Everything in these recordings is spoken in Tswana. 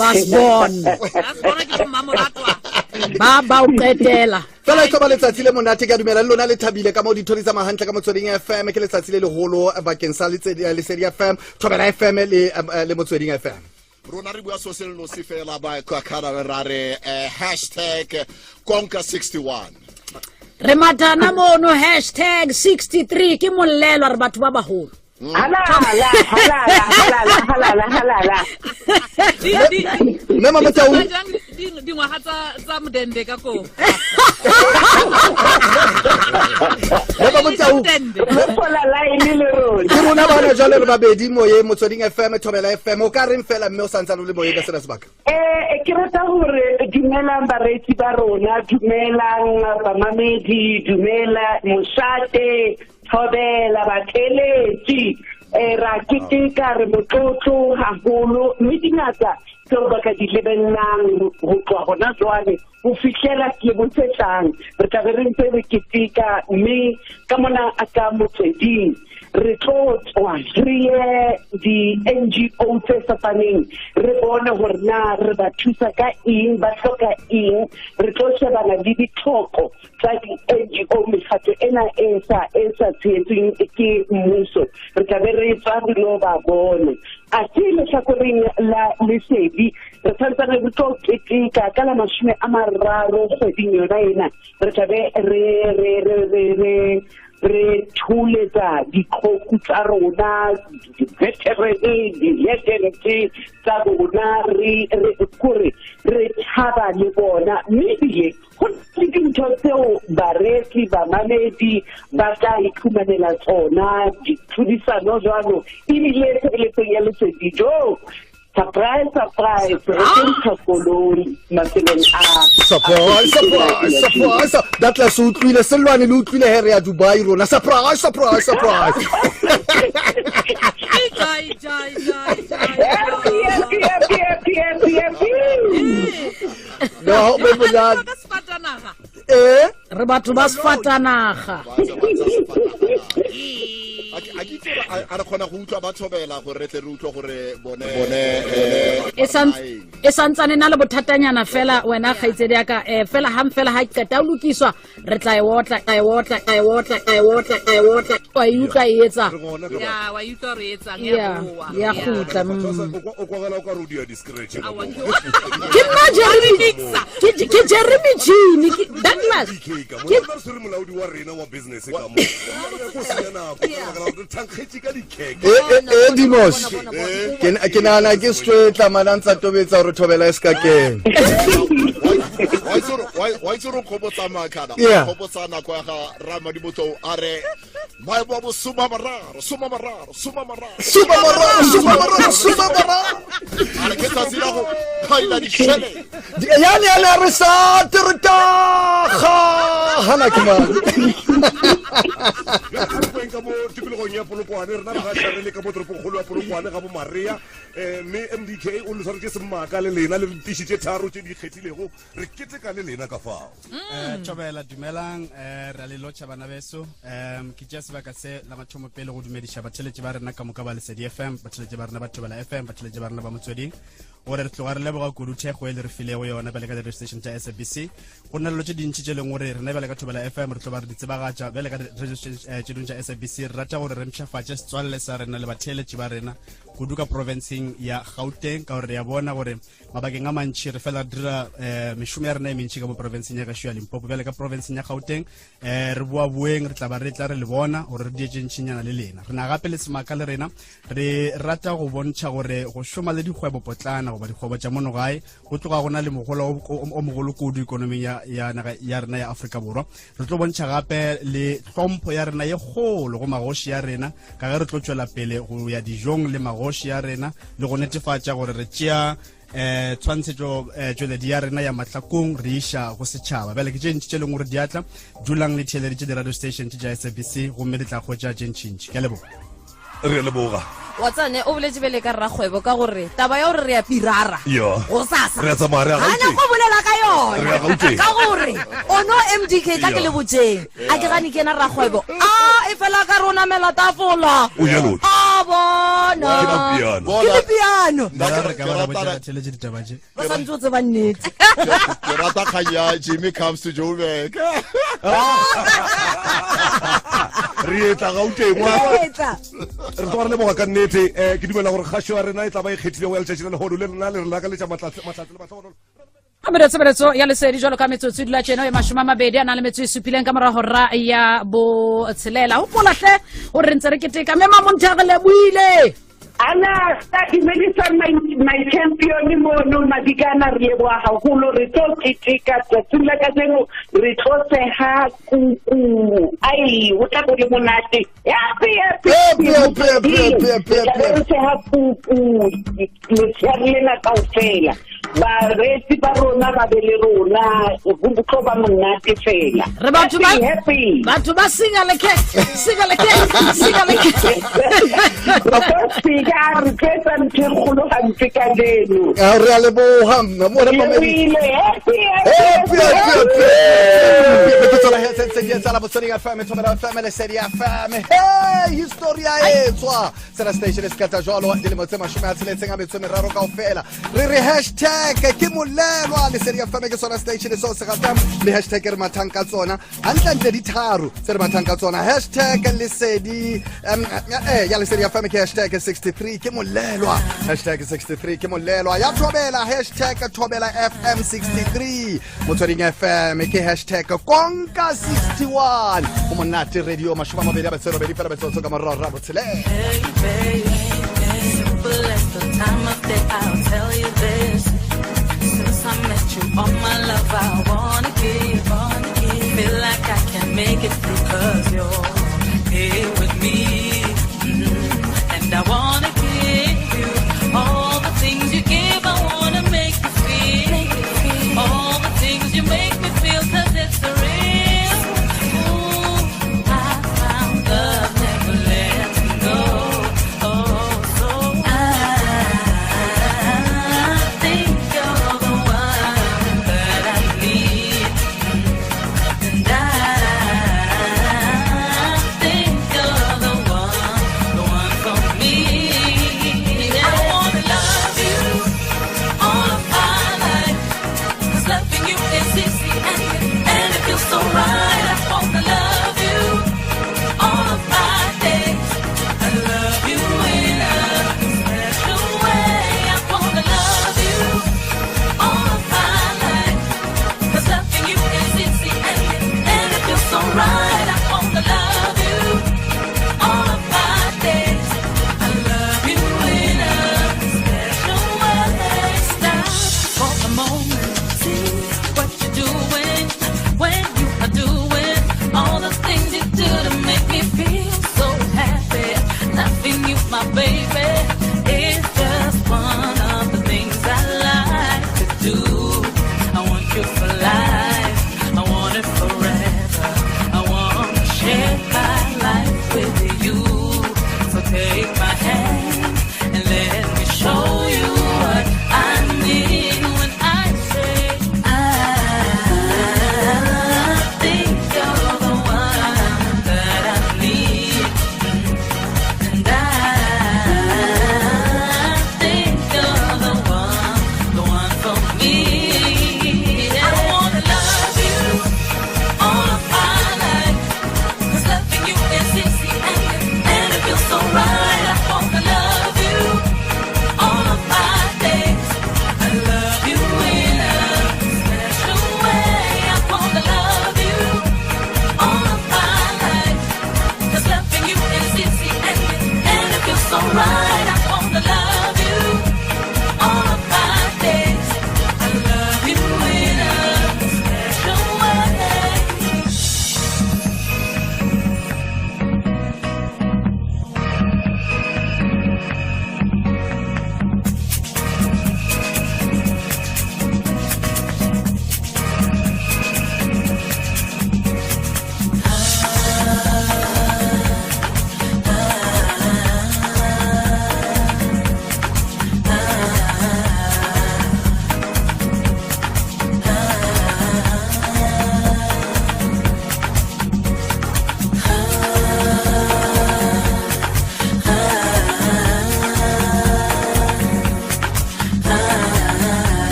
Last born. Last born ke mmamoratwa. Ba ba o qetela. Fela e tlo ba letsatsi le monate, ke a dumela le lona le thabile ka moo dithodi tsa mahantle ka Motsweding FM. Ke letsatsi le leholo bakeng sa Lesedi FM, Thobela FM le Motsweding FM. Rona re bua so se le nosi fela ba ka kana ra re hashtag konka 61. Re mathana mono hashtag 63 ke mollelwa re batho ba baholo. Halala, halala, halala, halala, halala. Mme Mamotau. Dingwaga tsa modende ka koo. Mme Mamotau. Re line le rona. Ke rona bana jwale re babedi moyeng Motsweding FM, Thobela FM. O ka reng fela mme o santsane o le moyeng ka sena sebaka? Ke rata hore dumelang bareetsi ba rona, dumelang bamamedi, dumela moshate, thobela batheletsi. Ra keteka, re motlotlo haholo, mme dingata tseo ba ka di lebellang ho tloha hona jwale ho fihlela selemong se tlang. Re tla be re ntse re keteka, mme ka mona a ka Motsweding re tlo tswa re ye di-NGO tse fapaneng, re bone hore na re ba thusa ka eng, ba hloka eng. Re tlo shebana le ditlhoko tsa di-NGO, mekgatlo ena e sa tshehetsweng ke mmuso. Re tla be re tswa re lo ba bona. A se lehlakoreng la Lesedi re santsane re tlo keteka ka la 30 kgweding yona ena. Re tla be re tholetsa diqhoku tsa rona, di-veteran, di-legends tsa rona, re kore re thaba le bona. Mme ebile go le dintho tseo bareetsi, bamamedi ba tla iphumanela tsona, ditlhodisano jwalo, ebile tshebeletsong ya Lesedi jo. Surprise, surprise, re kentsha koloi mafelong a Surprise, surprise, surprise. Douglas o utlwile, Sellwane le utlwile he re ya Dubai rona. Surprise, surprise, surprise. Jai, jai, jai, jai. Happy, happy, happy, happy, happy, happy. No, be monate. Ka sefatanaga. Re batho ba sefatanaga. A ke itse gore a re kgona go utlwa ba thobela gore re tle re utlwe gore bone E santsane na le bothatanyana fela wena kgaitsedi ya ka, fela hang fela ha qeta o lokiswa re tla e otla, e otla, e otla, e otla, e otla. Wa e utlwa e etsa. Ya, wa e utlwa re etsang, ya Ya, boa. ya Ya. kgutla, O kwagala o ka re o dia di-scratch ka Awa, moo. Ke nna Jeremy, ke Jeremy Jean, ke Douglas. DK ka mo. Rena re tshwere molaodi wa rena wa business ka mo. Go senya nako, ka lebaka la gore re thankgetše ka dikheke. Dimos. Ke nahana ke stwetla mana ntsa tobetsa hore Thobela e se ka kena. Wa itse gore kgobotsa makhana, kgobotsa nako ya ga Ramadimotlou a re maemo a bo soma mararo, soma mararo, soma mararo. Soma mararo, soma mararo, soma mararo. A re ke tsatsi la go phaila ditšhelete. Yane yane a re sa tere taga. Hana ke mang? Bjale a re kweng ka mo tikologong ya Polokwane, rena re gaša re le ka mo toropongkgolo ya Polokwane ga bo Maria. Mme MDK o le swaretše semaka le lena le ditiši tše tharo tše di ikgethilego, re keteka le lena ka fao. Thobela, dumelang, re a le lotšha bana beso. Ke tšea sebaka se la mathomo pele go dumediša batheletši ba rena ka moka ba Lesedi FM, batheletši ba rena ba Thobela FM, batheletši ba rena ba Motsweding, gore re tloga re leboga kudu thekgo e le re filego yona bjale ka di-radio station tša SABC. Go na le dilo tše dintši tše leng gore rena bjale ka Thobela FM re tlo ba re di tsebagatša bjale ka di-radio station tše dingwe tša SABC. Re rata gore re mpshafatše setswalle sa rena le batheeletši ba rena kudu ka provinceng ya Gauteng, ka gore re a bona gore mabakeng a mantši re fela re dira mešomo ya rena e mentši ka mo provinceng ya gešo ya Limpopo. Bjale ka provinceng ya Gauteng, re boa boeng re tla ba re tla re le bona gore re die tše ntšinyana le lena. Re na gape le semaka le rena, re rata go bontšha gore go šoma le dikgwebo potlana goba dikgwebo tša mono gae go tloga go na le mogolo o mogolo kudu ikonoming ya naga ya rena ya Afrika Borwa. Re tlo bontšha gape le hlompho ya rena ye kgolo go magoši ya rena, ka ge re tlo tšwela pele go ya dijong le magoši ya rena le go netefatša gore re tšea tshwantshetšo tšweledi ya rena ya mahlakong re iša go setšhaba. Bjale ke tše ntši tše leng gore diatla dulang le theeleditše di-radio station tše tša SABC, gomme le tla hwetša tše ntšintši. Ke a leboga. Re a leboga. Wa tsane o boletse bele ka rrakgwebo ka gore taba ya gore re ya pirara Yo. go sasa. Re a tsamaya, re ya Ga Gauteng. nyako bolela ka yona. Re ya Gauteng. Ka gore o no MDK tla ke Yo. le botseng. A ke gane ke yena rakgwebo. A e fela ka rona mela tafola. O jalo. A Wa bona. Ke mapiano. Ke lepiano. Nna Nna re ka ke ba ra botša rata- batheeletši ditaba tše. Ba santse o tseba nnete. Ke rata kgang ya Jimmy comes to Joburg. Re etla Gauteng wa. Re etla. Re tloga re leboga ka nnete. Ke dumela gore kgašo ya rena e tla ba e kgethilego ya letšatši la lehono le rena le re lakaletša mahlatse le mahlogonolo. Amelo tshebeletso ya lesedi jwalo ka metsotso e dula tjena e 20 a nang le metso e supileng ka morago hora ya botshelela. Hopola hle hore re ntse re keteka mme Mamontha re lebohile. Ana sa dumedisa my champion mono Madikana, re leboha haholo, re tlo keteka tsatsing la kajeno, re tlo seha kuku. Ai, ho tla bo le monate. Happy, happy, Happy, happy, happy, happy, happy, Re tla be happy. re seha kuku letshehare lena kaofela. Bareetsi ba rona ba be le rona, ho tlo ba monate fela. Re batho ba Happy, happy. batho ba singa le cat, singa le cat, singa le cat. Re tlo fika, re tlo etsa ntho e kgolo hampe kajeno. Ah, re a leboha mona Re mamedi. lebohile. Happy, Happy, happy, happy, happy. happy. Metsotso la he tse di etsahala Motsweding FM, Thobela FM, Lesedi FM. Hey, history ya etswa. Sena station se qeta jwalo dilemo tse 63 kaofela. Re re hashtag ke molelwa Lesedi FM ke sona station seo se ratang, le hashtag re mathang ka tsona. Hantlentle di tharo tse re mathang ka tsona. Hashtag Lesedi, ya Lesedi FM ke hashtag 63 ke molelwa. Hashtag 63 ke molelwa. Ya Thobela hashtag Thobela FM 63. Motsweding FM ke hashtag Konka 61. Ho monate radio 28 fela metsotso ka morao hora ya botshelela. Hey, babe, simple as the time of day, I'll tell you this. Since I met you, all my love I wanna give. Feel like I can make it through 'cause you're here with me. And I wanna give you all the things you give. I wanna make you feel all the things you make me feel, 'cause it's the real. Ooh, I found love, never let me go. Oh, so I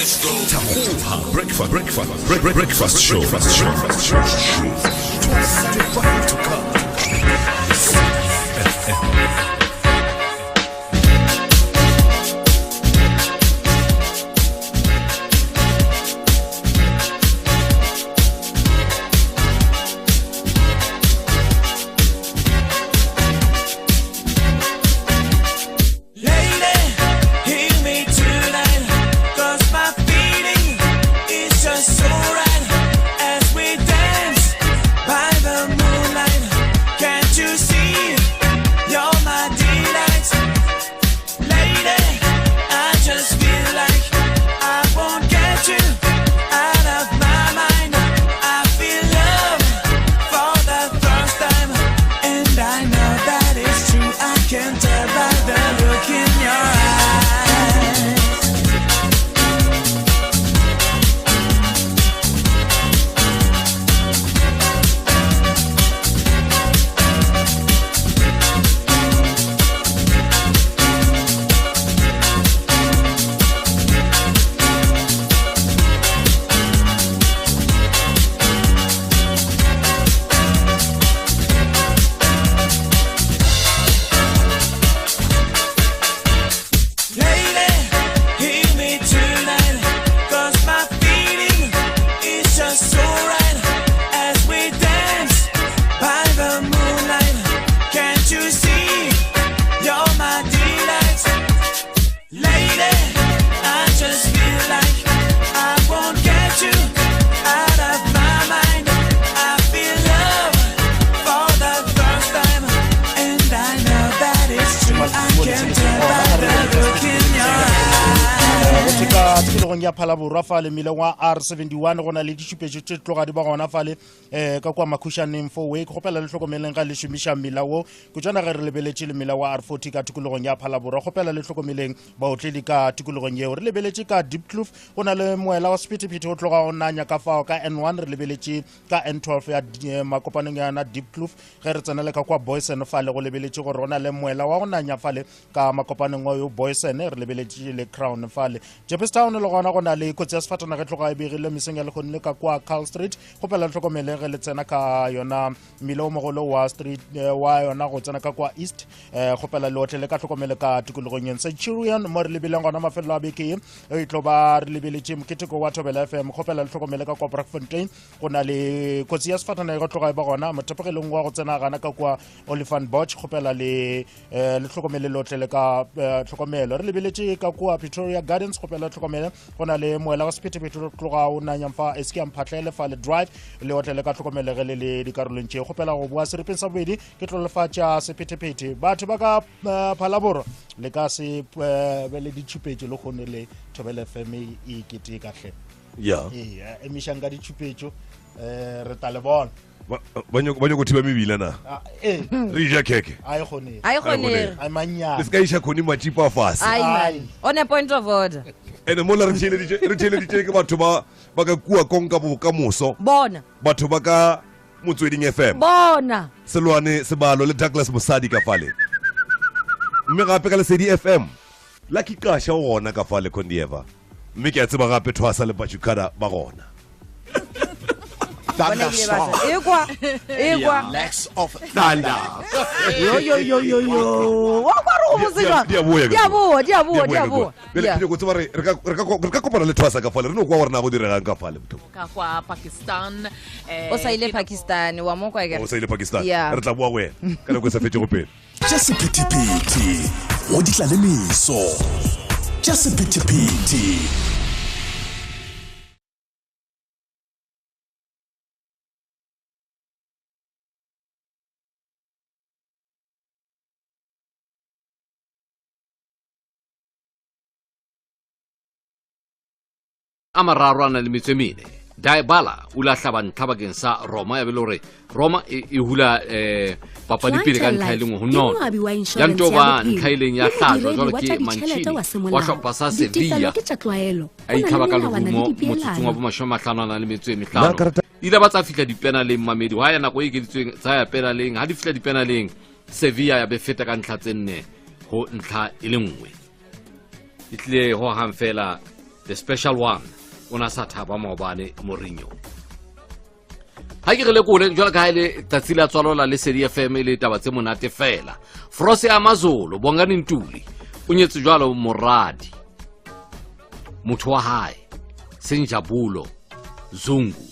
Thagoha breakfast breakfast breakfast show. Breakfast show. To come. Lady, hear me tonight, 'cause my feeling is just so right as we dance by the moonlight. Can't you see? You're my delight. Lady, I just feel like I won't get you out of my mind. I feel love for the first time, and I know that it's true. I can tell by the look in your eyes. Lady, hear me tonight, 'cause my feeling is just so right as we dance by the moonlight. Can't you see? You're my delight. Lady, I just feel like I won't get you out of my mind. I feel love for the first time, and I know that it's true. I can tell by the look in your eyes. Go ka tikologong ya Phalaborwa fale mmileng wa R71 go na le ditšhupetšo tše tloga di ba gona fale ka kua Makhušaneng four-way. Ke kgopela le hlokomeleng ga le šomiša mmila wo kutšwana ge re lebeletše le mmila wa R40 ka tikologong ya Phalaborwa. Kgopela le hlokomeleng baotledi ka tikologong yeo. Re lebeletše ka Diepkloof go na le moela wa sephethephethe o tloga o nanya ka fao ka N1, re lebeletše ka N12 ya makopanong ya yona Diepkloof. Ge re tsenele ka kwa Boysen fale go lebeletše gore go na le moela wa go nanya fale ka makopanong wa yo Boysen, re lebeletše le Crown fale. Jeppestown le gona go na le kotsi ya sefatanaga e tloga e begile mesong ya lekgonne le ka kwa Carl Street. Kgopela le hlokomele ge le tsena ka yona mmila o mogolo wa street wa yona go tsena ka kwa East, kgopela le otle le ka hlokomele ka tikologong yeng. Centurion mo re lebeleng gona mafelelo a beke ye e tlo ba re lebeletše moketeko wa Thobela FM. Kgopela le hlokomele ka kwa Brakfontein go na le kotsi ya sefatanaga e tloga e ba gona mothepogelong wa go tsena gana ka kwa Olifant Boch. Kgopela le le hlokomele le otle le ka tlhokomelo. Re lebeletše ka kwa Pretoria Gardens, kgopela tlhokomele go na le moela wa sephethephethe o tloga o nanyang fa SK Mphatlele fa le drive le otle le ka tlhokomele ge le le dikarolong tše. Kgopela go boa seripeng sa bobedi ke tlo lefatša sephethephethe. Batho ba ka Phalaborwa le ka se be le ditšhupetšo le kgone le Thobela FM e keteka hle. Ya. Ee, emišang ka ditšhupetšo re tla le bona. Ba nyako thiba mebila na? Re ja keke. A e kgonege. A e kgonege. A mannyane. Le se ka iša khoni matšipa a fase. Ai man. On a point of order. Ene mola re theeleditše ke batho ba ka kua konka bokamoso. Bona. Batho ba ka Motsweding FM. Bona. Selwane Sebalo le Douglas Mosadi ka fale. Mme gape ka Lesedi FM. Lucky Kasha o gona ka fale Kondieva. Mme ke a tseba gape Thwasa le Bachukada ba gona. Thunderstorm. Ekwa. Ekwa. Legs of thunder. Yo yo yo yo yo. Wa kwa re go botse jwang? Di a boya Di a boa, di a boa, di a boa. Bjale ke nyako tseba re ka kopana le Thwasa ka fale re no kwa gore na go diregang ka fale botlhoko. Ka kwa Pakistan. O sa ile Pakistan wa mo kwa ke. O sa ile Pakistan. Re tla boa go wena ka nako e sa fetšego pele. Tša sephethephethe go di tla le meso. Tša sephethephethe. A mararo a na le metso e mene. Dybala o ile a hlaba ntlha bakeng sa Roma ya be le gore Roma e hula papadi pele ka ntlha e lengwe go nono. Ya nto ba ntlha e leng ya hlajwa jwalo ke Mancini wa hlopha sa Sevilla a itlhaba ka lerumo motsotsong wa bo 50 a na le metso e mehlano. Ile ba tsa fihla dipenaleng mamedi wa ya nako e ekeditsweng tsa ya penaleng ha di fihla dipenaleng Sevilla ya be feta ka ntlha tse nne go ntlha e le nngwe. E tlile ho hang fela The special one o na sa thaba maobane Mourinho. Ha ke re lekole jwalo ka ha e le tsatsi la tswalo la Lesedi FM e le taba tse monate fela. Frose Amazolo Bongani Ntuli o nyetse jwalo moradi motho wa hae Senjabulo Zungu.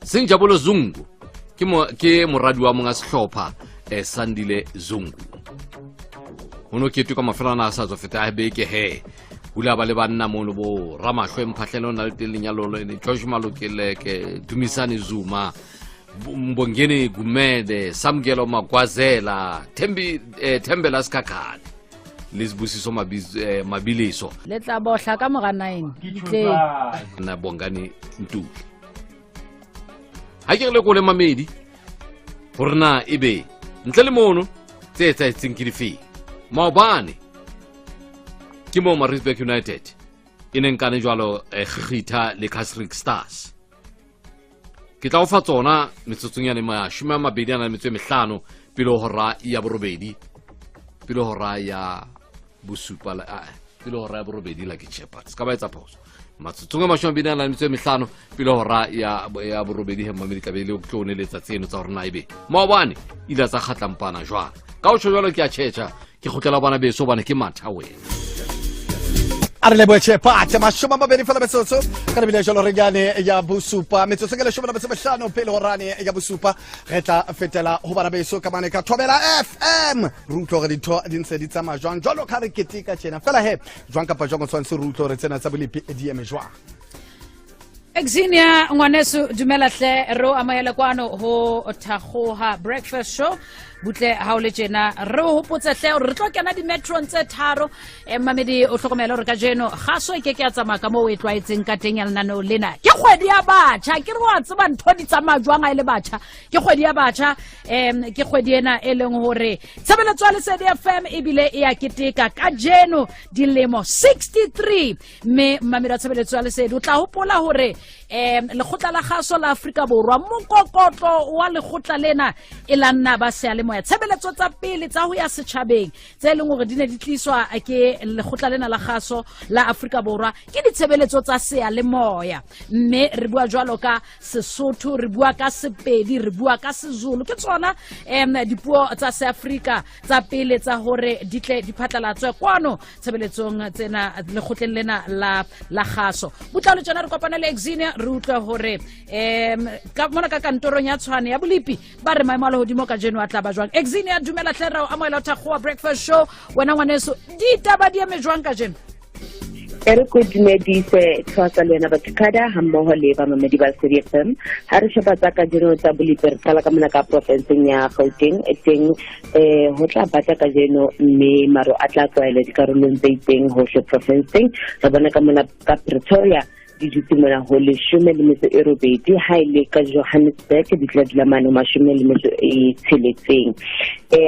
Senjabulo Zungu ke ke moradi wa monga sehlopha Sandile Zungu. Ho no ketwe ka mafelo ana a sa tswa feta a beke he. Hula ba le banna mono bo Ramahlwe Mphahlele o na le teng lenyalo le George Malokeleke, Dumisani Zuma, Mbongeni Gumede, Samgelo Magwazela, Thembi Thembela Sikhakhane le Sibusiso Mabiliso. Le tla bohla ka mora 9. Ditleng. Na Bongani Ntuli. Ha ke re le kole mamedi hore na ebe ntle le mono tse etsahetseng ke difeng. Maobane ke mo Maritzburg United e neng kane jwalo Kgitha le Casric Stars. Ke tla o fa tsona metsotsong ya 25 pele hora ya borobedi, pele hora ya bosupa la pele hora ya borobedi la ke chepa. Se ka ba etsa phoso. Matsotsong a 25 pele hora ya borobedi he mamedi tlabe le tlo neletsa tseno tsa hore na ebe maobane ile tsa kgatlampana jwang. Ka o tjho jwalo ke a tjhetjha ke kgutlela bana beso bana ke matha wena. A re lebohe Tshepate, 20 fela metsotso ka lebile jalo re jane ya bosupa metsotso ke 15 pele horane ya bosupa re tla fetela ho bana beso ka mane ka Thobela FM re utlwe hore dintho di ntse di tsamaya jwang jwalo ka re keteka tjena fela he jwang kapa jwang o tshwanetse re utlwe hore tsena tsa bolepi di eme jwang. Exinia ngwaneso dumela hle re o amohele kwano ho Thakgoha Breakfast Show. Butle ha o le tjena re o hopotse hle hore re tlo kena di-metron tse tharo. Mamedi o hlokomele hore kajeno kgaso e ke ke ya tsamaya ka moo o e tlwaetseng ka teng ya lenaneo lena. Ke kgwedi ya batjha, ke re wa tseba ntho di tsamaya jwang ha e le batjha. Ke kgwedi ya batjha, ke kgwedi ena e leng hore tshebeletso ya Lesedi FM ebile e ya keteka kajeno dilemo 63. Mme mamedi wa tshebeletso ya Lesedi o tla hopola hore lekgotla la kgaso la Afrika Borwa, mokokotlo wa lekgotla lena e la nna ba seyalemoya. Tshebeletso tsa pele tsa ho ya setjhabeng tse leng hore di ne di tliswa ke lekgotla lena la kgaso la Afrika Borwa ke ditshebeletso tsa seyalemoya. Mme re bua jwalo ka Sesotho, re bua ka Sepedi, re bua ka Sezulu. Ke tsona dipuo tsa Seafrika tsa pele tsa hore di tle di phatlalatswe kwano tshebeletsong tsena lekgotleng lena la kgaso. Botlalo tjena re kopana le Exinia re utlwe hore ka mona ka kantorong ya Tshwane ya Bolipi ba re maemo a lehodimo kajeno a tla ba jwang. Exinia dumela hle, re o amohela ho Thakgoha Breakfast Show. Wena ngwaneso ditaba di eme jwang kajeno? E re ko dumedise Thwasa le wena Bathukada ha mmoho le bamamedi ba Lesedi FM. Ha re sheba tsa kajeno tsa Bolipi, re qala ka mona ka porofenseng ya Gauteng. E teng ho tla bata kajeno mme maru a tla tlwaela dikarolong tse itseng hohle porofenseng. Re bona ka mona ka Pretoria di dutse mona ho 18, ha e le ka Johannesburg di tla dula mane ho 16.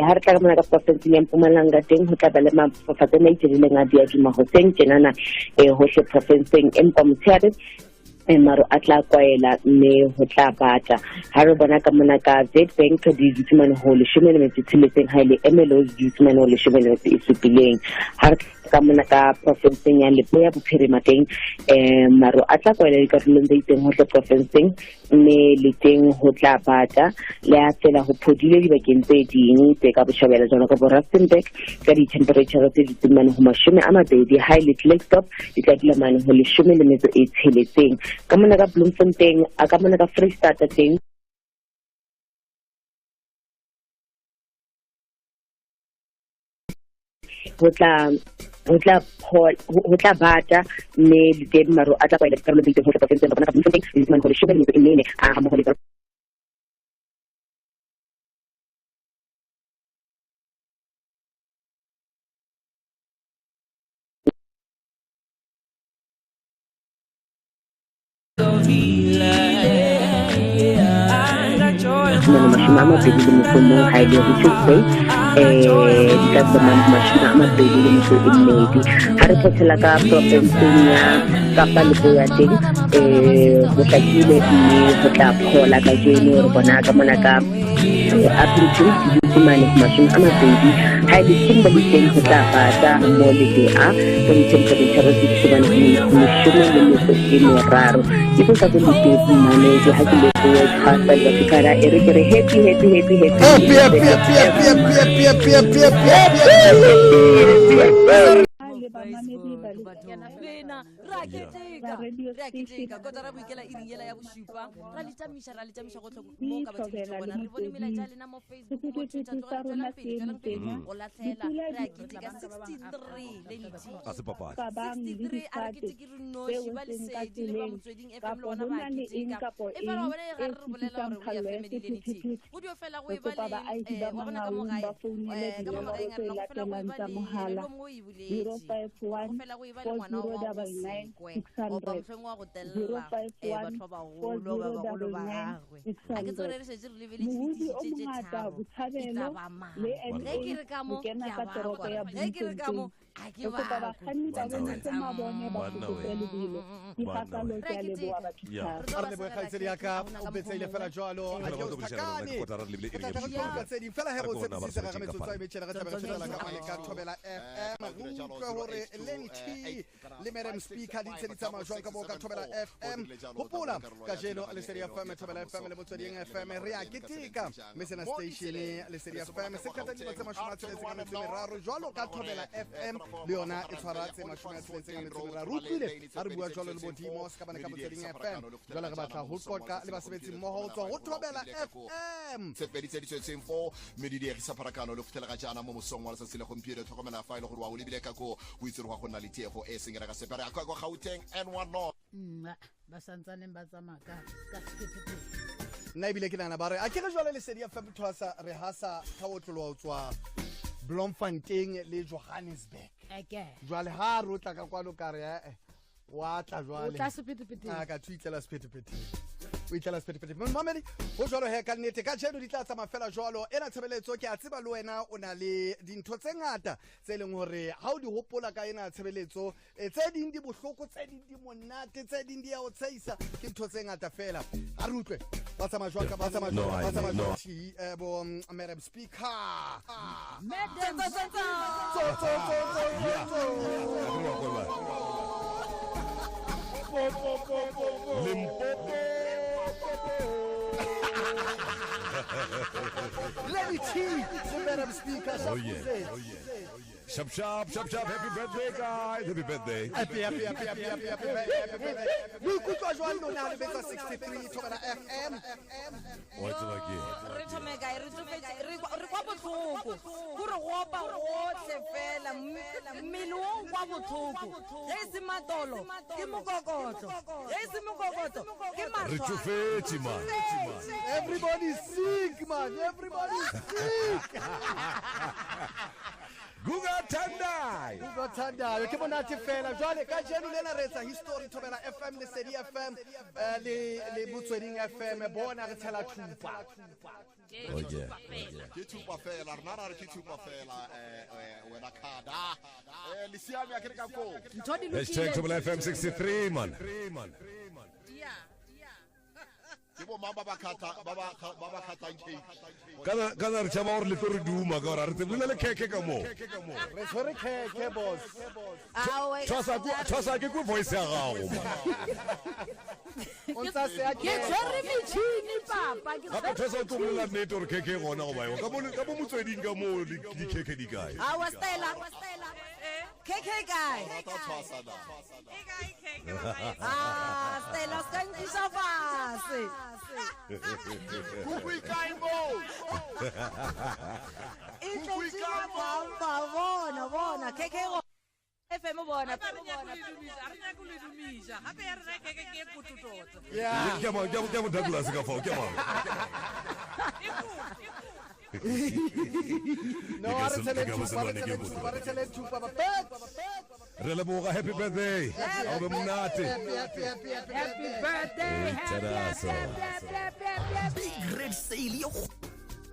Ha re tla ka mona ka porofenseng ya Mpumalanga teng ho tla ba le mafatshe a itseng a diaduma hoseng tjenana hohle porofenseng, empa motshehare maru a tla kwaela mme ho tla bata. Ha re bona ka mona ka Witbank di dutse mane ho 16, ha e le Ermelo di dutse mane ho 17. Ha re ka mona ka porofenseng ya Leboya Bophirima teng maru a tla kwaela dikarolong tse itseng hohle porofenseng mme le teng ho tla bata. Le ha fela ho phodile dibakeng tse ding tse ka botjhabela jwalo ka bo Rustenburg ka di-temperature tse dutseng mane ho 20, ha e le Klerksdorp di tla dula mane ho 16. Ka mona ka Bloemfontein, ka mona ka Freistata teng ho tla bata mme le teng maru a tla kwaela dikarolo tse itseng hohle porofenseng. Re bona ka Bloemfontein di dutse mane ho 14 a ha mmoho le 21, ha e le Richards Bay Di tla ba 22. Ga re phethela ka porofenseng ya Kapa Leboya teng, go hlakile mme go tla phola kajeno. Re bona ka mona ka Appleton di mane 20. Ha e le Kimberley teng go tla bata mo le a temperature di mane 13. Ke tlo ka le mane ke ha ke le tshwasa le batho e re ke re happy happy happy happy happy happy happy happy happy happy happy happy happy. Lena re a keteka, re a keteka kotara boikela iring yela ya bošupa, ra le tšamiša, ra le tšamiša gotlhe mo ka batheletša gona. Re bone melaetša ya lena mo Facebook, mo Twitter. Tlogelang, tswelang pele, tswelang pele go latlhela. Re a keteka 63 le ntši. A se papadi. 63, a re keteke re noši ba Lesedi le ba Motsweding FM le bona ba a keteka. E fela wa bona ga re re bolela gore we are family le ntši, go dio fela go e ba le wa bona ka mo gae, ka mo magaeng a rena go fela go e ba le radio mongwe o e buletše, go fela go e ba le ngwana wa go sekwe goba mohlomongwe wa go telela batho ba bagolo ba bagolo ba gagwe. A ke tsore re šetše re lebeletše ditiši tše tše tharo, e tla ba mang? Ge ke re ka mo ke a bakwa, ge ke re ka mo a ke bakwe. Re a keteka. A re leboge kgaitsedi ya ka, o betseile fela jalo. A ke o tlhakane, re tla tla re tlo utlwa tse ding fela he go tshepisitse ga ga metsotso a metšhele, re tlabe re fetela ka mane ka Thobela FM, re utlwe gore Lenny T le Madam Speaker di ntse di tsamaya jwang ka moo ka Thobela FM. Gopola kajeno Lesedi FM, Thobela FM le Motsweding FM re a keteka, mme sena station Lesedi FM se qeta dilemo tse 63 jwalo ka Thobela FM le yona e tshwara tse 63. Utlwile ga re bua jwalo le bodimo se ka bane ka Motsweding FM. Jwale re batla ho qoqa le basebetsi mmoho ho tswa ho Thobela FM. Tse pedi tse di tswetseng fo mme di diegisa pharakano le go fitlhela ga jaana mo mosong wa letsatsi le gompieno. Tlhokomela fa e le gore wa o lebile ka ko o itse gore go nna le tiego e seng ka sepe. Re ya kwa kwa Gauteng N1 North. Ba santsaneng ba tsamaya ka sephethephethe. Nna ebile ke nana ba re a ke re jwale Lesedi FM thwasa re hasa ka otloloa ho tswa Bloemfontein le Johannesburg. Eke. Jwale ha re o tla ka kwano ka re ee wa tla jwale. O tla sephethephethe. A ka thuitlela sephethephethe, o itlela sephethephethe. Mamedi ho jwalo he, ka nnete ka jeno di tla tsamaya fela jwalo ena tshebeletso. Ke a tseba le wena o na le dintho tse ngata tse leng hore ha o di hopola ka ena tshebeletso, tse ding di bohloko, tse ding di monate, tse ding di ya o tsheisa, ke ntho tse ngata fela. A re utlwe ba tsamaya jwang ka ba tsamaya No, jwang, ba I tsamaya no. jwang T, bo Madam Speaker. Madam Tso, tso, tso, tso, tso, tso. Limpopo. Lady T le Madam Speaker. Oh yeah. Oh yeah. Sharp, sharp, sharp, sharp. Happy birthday, guys. Happy birthday. Happy, happy, happy, happy, happy, happy, happy birthday. Le ikutlwa jwang lona le betsa 63 Thobela FM? Wa tseba ke. Re thome kae? Re tsofetse, re kwa botlhoko, kore go opa gotlhe fela, mmele o kwa botlhoko. Ge e se matolo ke mokokotlo, ge e se mokokotlo ke Re mahlwa. tsofetse man. Everybody's sick, man. Everybody's sick. Guga Tandai. Utlwa ke monate fela jwale ka jeno lena re etsa history Thobela FM, Lesedi FM, le Motsweding FM. Bona re tshela thupa. Oh yeah. Ke thupa fela rena, ra re ke thupa fela, wena khada le siame a ke re ka koo. Ntho di Hashtag lokile. Thobela FM 63 man. Ke bo mang ba ba khatha ba ba ba ba khathang cake? Kana re tšhaba gore le tlo re duma ka gore a re tsebe le na le khekhe ka moo. Re tshwere khekhe, boss. Aowe, Thwasa ke kwe voice ya gago man. O ntsa se a Ke tshwere metšhini papa, ke Gape tshwere Thwasa o tlo bolela nnete gore khekhe e gona goba eo. Ka mo Motsweding ka mo dikhekhe di kae? Aowa, Stella, keke e kae? Rata tshwasa na. Ah, Stella, o se ka nkiša fase. Kuku e kae moo? E tletše mapampa, bona, bona keke go FM, bona. Gape re nyako le dumiša, re nyako le dumiša gape ya rena keke ke e kototota. Yeah. Ke a mo Douglas ka fao, ke a mang? No, a re tshele thupa, re tshele thupa, re tshele thupa ba pet. Re leboga, happy birthday. A go be monate. Happy, happy, happy, happy, Happy birthday, happy, Terasa. happy, happy, happy, happy, happy. Big Red Sale.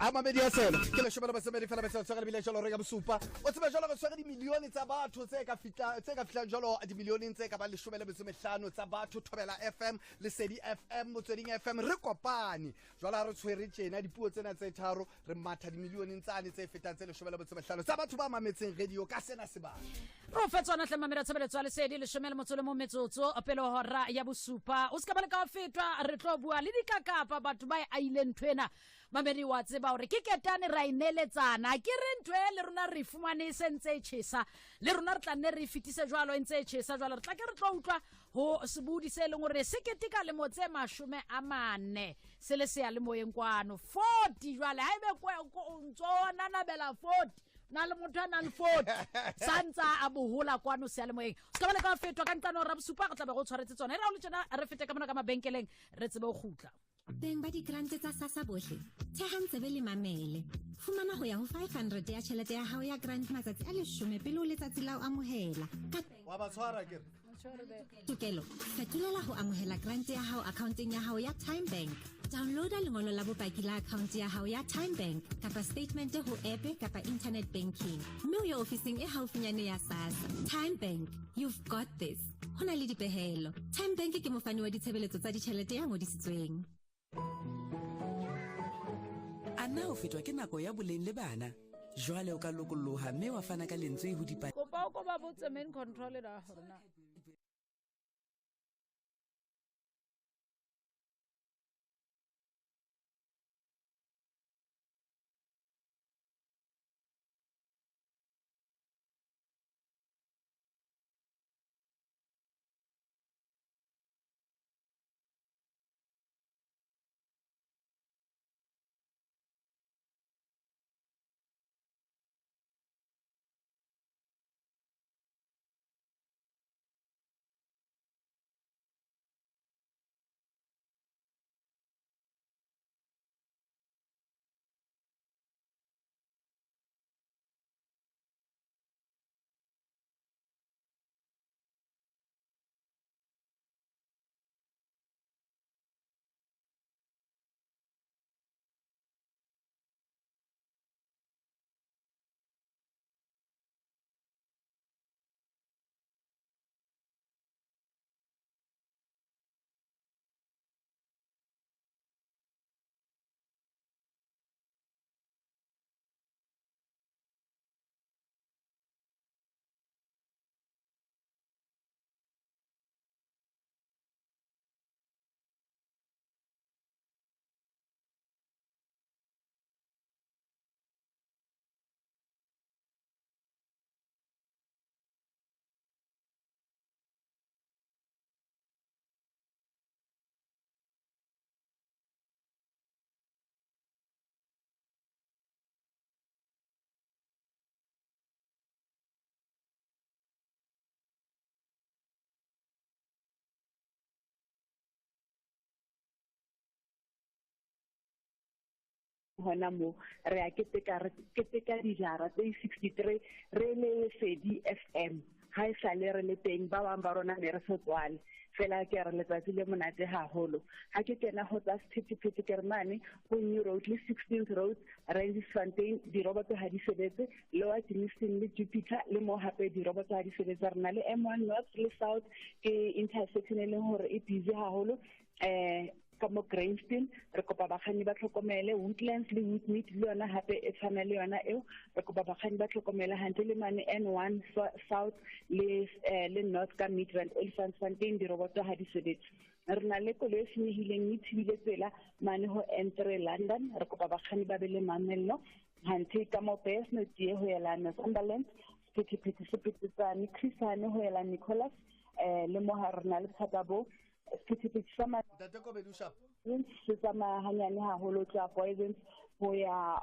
A mamedi ya selo ke leshome le bosemedi fela metsotso re bile jalo re ka bosupa. O tsebe jalo re tshwere dimilione tsa batho tse ka fihlang jalo dimilioneng tse ka ba 15 tsa batho. Thobela FM, Lesedi FM, Motsweding FM, re kopane jwale ha re tshwere tjena dipuo tsena tse tharo, re matha dimilioneng tsane tse fetang tse 15 tsa batho ba mametseng radio ka sena sebaka. Re o fe tsona hle mamedi ya tshebeletso ya Lesedi 11 metsotso pele hora ya bosupa. O se ka ba le ka fetwa, re tlo bua le dikakapa batho ba e aileng ntho ena. Mamedi wa tseba hore ke ketane ra ineletsana, ke re ntho e le rona re fumane e sentse e tjhesa, le rona re tla nne re fetise jwalo e ntse e tjhesa jwalo. Re tla ke re tlo utlwa ho sebudi se leng hore se keteka lemo tse 40 se le seyalemoyeng kwano 40 jwale. Ha ebe o ntso nanabela 40 na le motho a nang le 40 sa ntsa a bohola kwano seyalemoyeng. Se ka ba le ka fetwa ka nqane hora bosupa, re tla be re o tshwaretse tsona. E re ha o le tjena re fete ka mona ka mabenkeleng re tsebe ho kgutla. Beng ba digrante tsa SASSA bohle, thehang tsebe le mamele. Fumana ho ya ho 500 ya tjhelete ya hao ya grant matsatsi a 10 pele ho letsatsi la ho amohela. Ka wa ba tshwara ke re. Tokelo, fetolela ho amohela grant ya hao accounteng ya hao ya Time Bank. Downloada lengolo la bopaki la account ya hao ya Time Bank kapa statement ho app kapa internet banking, mme o ye ofising e haufinyane ya SASSA. Time Bank, you've got this. Ho na le dipehelo. Time Bank ke mofani wa ditshebeletso tsa ditjhelete ya ngodisitsweng. A na o fetwa ke nako ya boleng le bana? Jwale o ka lokolloha mme wa fana ka lentswe ho dipa. Kopa o ko ba botse main control da hore na. Hona mo re a keteka dijara tse 63 re le Lesedi FM. Ha e sale re le teng, ba bang ba rona ne re so tswale fela. Ke re letsatsi le monate haholo. Ha ke kena ho tsa sephethephethe ke re mane ho New Road le 16th Road, Randfontein, diroboto ha di sebetse, Lower Germiston le Jupiter le mo hape diroboto ha di sebetse. Re na le M1 North le South ke intersection e leng hore e busy haholo. Ka mo Grahamston re kopa bakganni ba tlhokomele. Woodlands le Woodmead le yona hape e tshwana le yona eo, re kopa bakganni ba tlhokomele hantle. Le mane N1 South le North ka Midrand, Olifantsfontein diroboto ha di sebetse. Re na le koloi e senyehileng e thibile tsela mane ho N3 London, re kopa bakganni ba be le mamello hantle. Ka mo Besnotie ho ela Northumberland, sephethephethe se petetsane Chris Hani ho ela Nicholas, le mo ha re na le bothata bo sephethephethe sa Ntate Kobedi sharp se tsamaya hanyane haholo tsa Poisons ho ya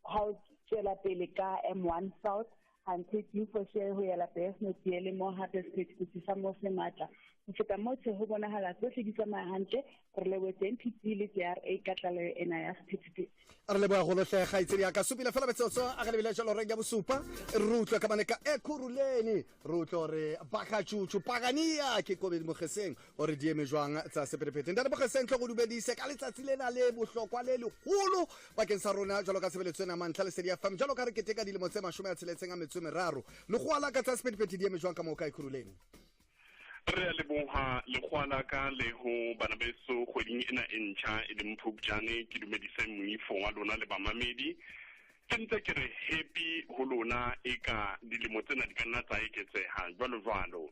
ha o tswela pele ka M1 South. Hanthe Dufoshe ho ya lapeng le mo hape sephethephethe sa mo se matla. Ho feta moo tjhe ho bonahala tsohle di tsamaya hantle. Re lebohetse NPT le JRA ka tlaleho ena ya sephethephethe. A re leboga go lotlhe kgaitsedi ya ka supile fela metsotso a re lebile jalo reng ya bosupa re utlwe ka mane ka ekuruleni re utlwe gore bakatšutšu pagania ke kobedi mogeseng gore di eme jwang tsa sephethephethe. Ntate Mogeseng, tlo go dumedise ka letsatsi lena le bohlokwa le legolo bakeng sa rona jalo ka tshebeletso ena mantlha Lesedi FM, jalo ka re keteka dilemo tse 63 le go ala ka tsa sephethephethe di eme jwang ka moo ka Ekurhuleni? Re a leboha lekgowa ka le ho bana beso kgweding ena e ntjha e leng Phupjane. Ke dumedise moifo wa lona le bamamedi. Ke ntse ke re happy ho lona e ka dilemo tsena di ka nna tsa eketseha jwalo jwalo.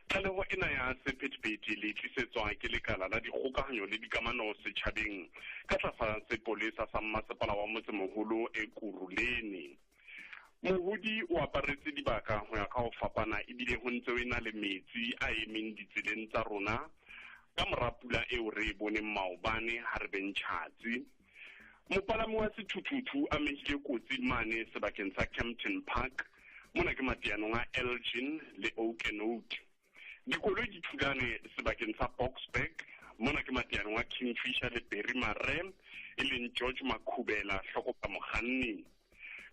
Tlaleho ena ya sephethephethe le tlisetswa ke lekala la dikgokahanyo le dikamano setjhabeng ka tlasa sepolesa sa mmasepala wa motsemoholo Ekurhuleni. Mohodi o aparetse dibaka ho ya ka ho fapana ebile ho ntse ho ena le metsi a emeng ditseleng tsa rona ka mora pula eo re e boneng maobane ha re beng tjhatsi. Mopalami wa sethuthuthu a mehile kotsi mane sebakeng sa Kempton Park, mona ke mateanong a Elgin le Oakenote. Dikoloi di thulane sebakeng sa Boksburg, mona ke mateanong a Kingfisher le Berry Mare, e leng George Makhubela hlokopa mokganni.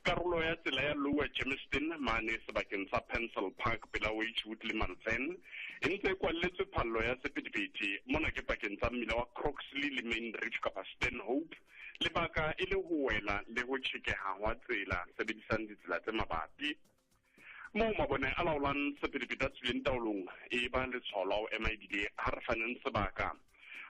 Karolo ya tsela ya Lower Germiston mane sebakeng sa Pencil Park pela Wedgewood le Malvern e ntse e kwalletswe phallo ya sephethephethe, mona ke pakeng tsa mmila wa Croxley le Main Reef kapa Stanhope, lebaka e le ho wela le ho tjhekeha hwa tsela sebedisang ditsela tse mabapi. Moo mabone a laolang sephethephethe a tswileng taolong e ba letshwao la ho ema ebile ha re faneng sebaka.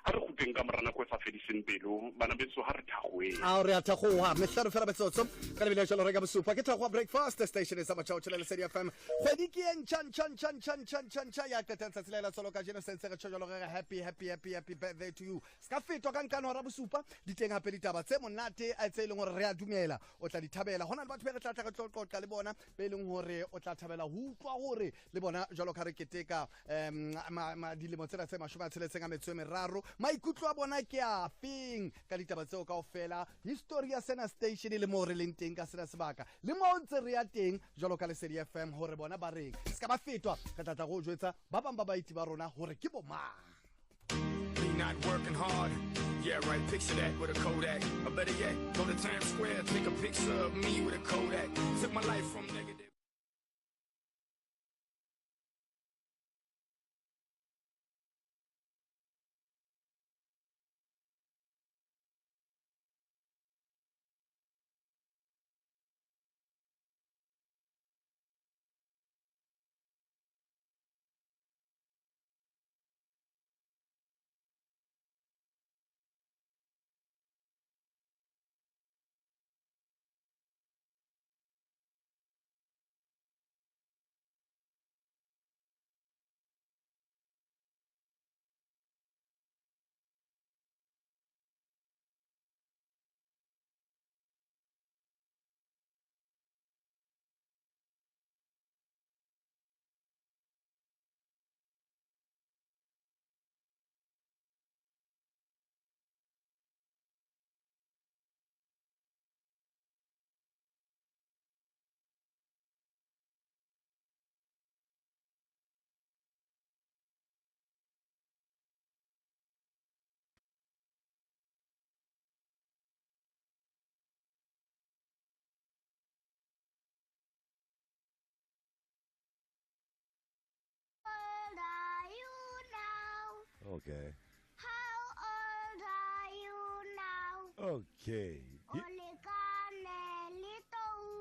Ha re kgutleng ka mora nako e sa fediseng pelo, bana beso ha re thagoeng. A re a thagoa mehlano fela metsotso ka lebile jalo re ka bosupa ke thagoa breakfast station e sa matjhao tjhela Lesedi FM. Kgwedi ke e ntjha ntjha ntjha ntjha ntjha ntjha ntjha ya qetang tsatsi la tsolo kajeno se ntse re tjho jalo re happy happy happy happy birthday to you. Se ka fetwa ka nkane hora bosupa di teng hape ditaba tse monate tse e leng hore re a dumela o tla di thabela. Hona le batho be re tla tla re tlo qoqa le bona be leng hore o tla thabela ho utlwa hore le bona jalo ka re keteka dilemo tsena tse 63 maikutlo a bona ke a feng ka ditaba tseo kaofela. History ya sena station le moo re leng teng ka sena sebaka le moo ntse re ya teng jwalo ka Lesedi FM hore bona ba reng. Se ka ba fetwa, re tla tla go jwetsa ba bang ba baeti ba rona hore ke bo mang. Me not working hard. Yeah, right, picture that with a Kodak. Or better yet, go to Times Square, take a picture of me with a Kodak. Took my life from negative. Okay. How old are you now? Okay.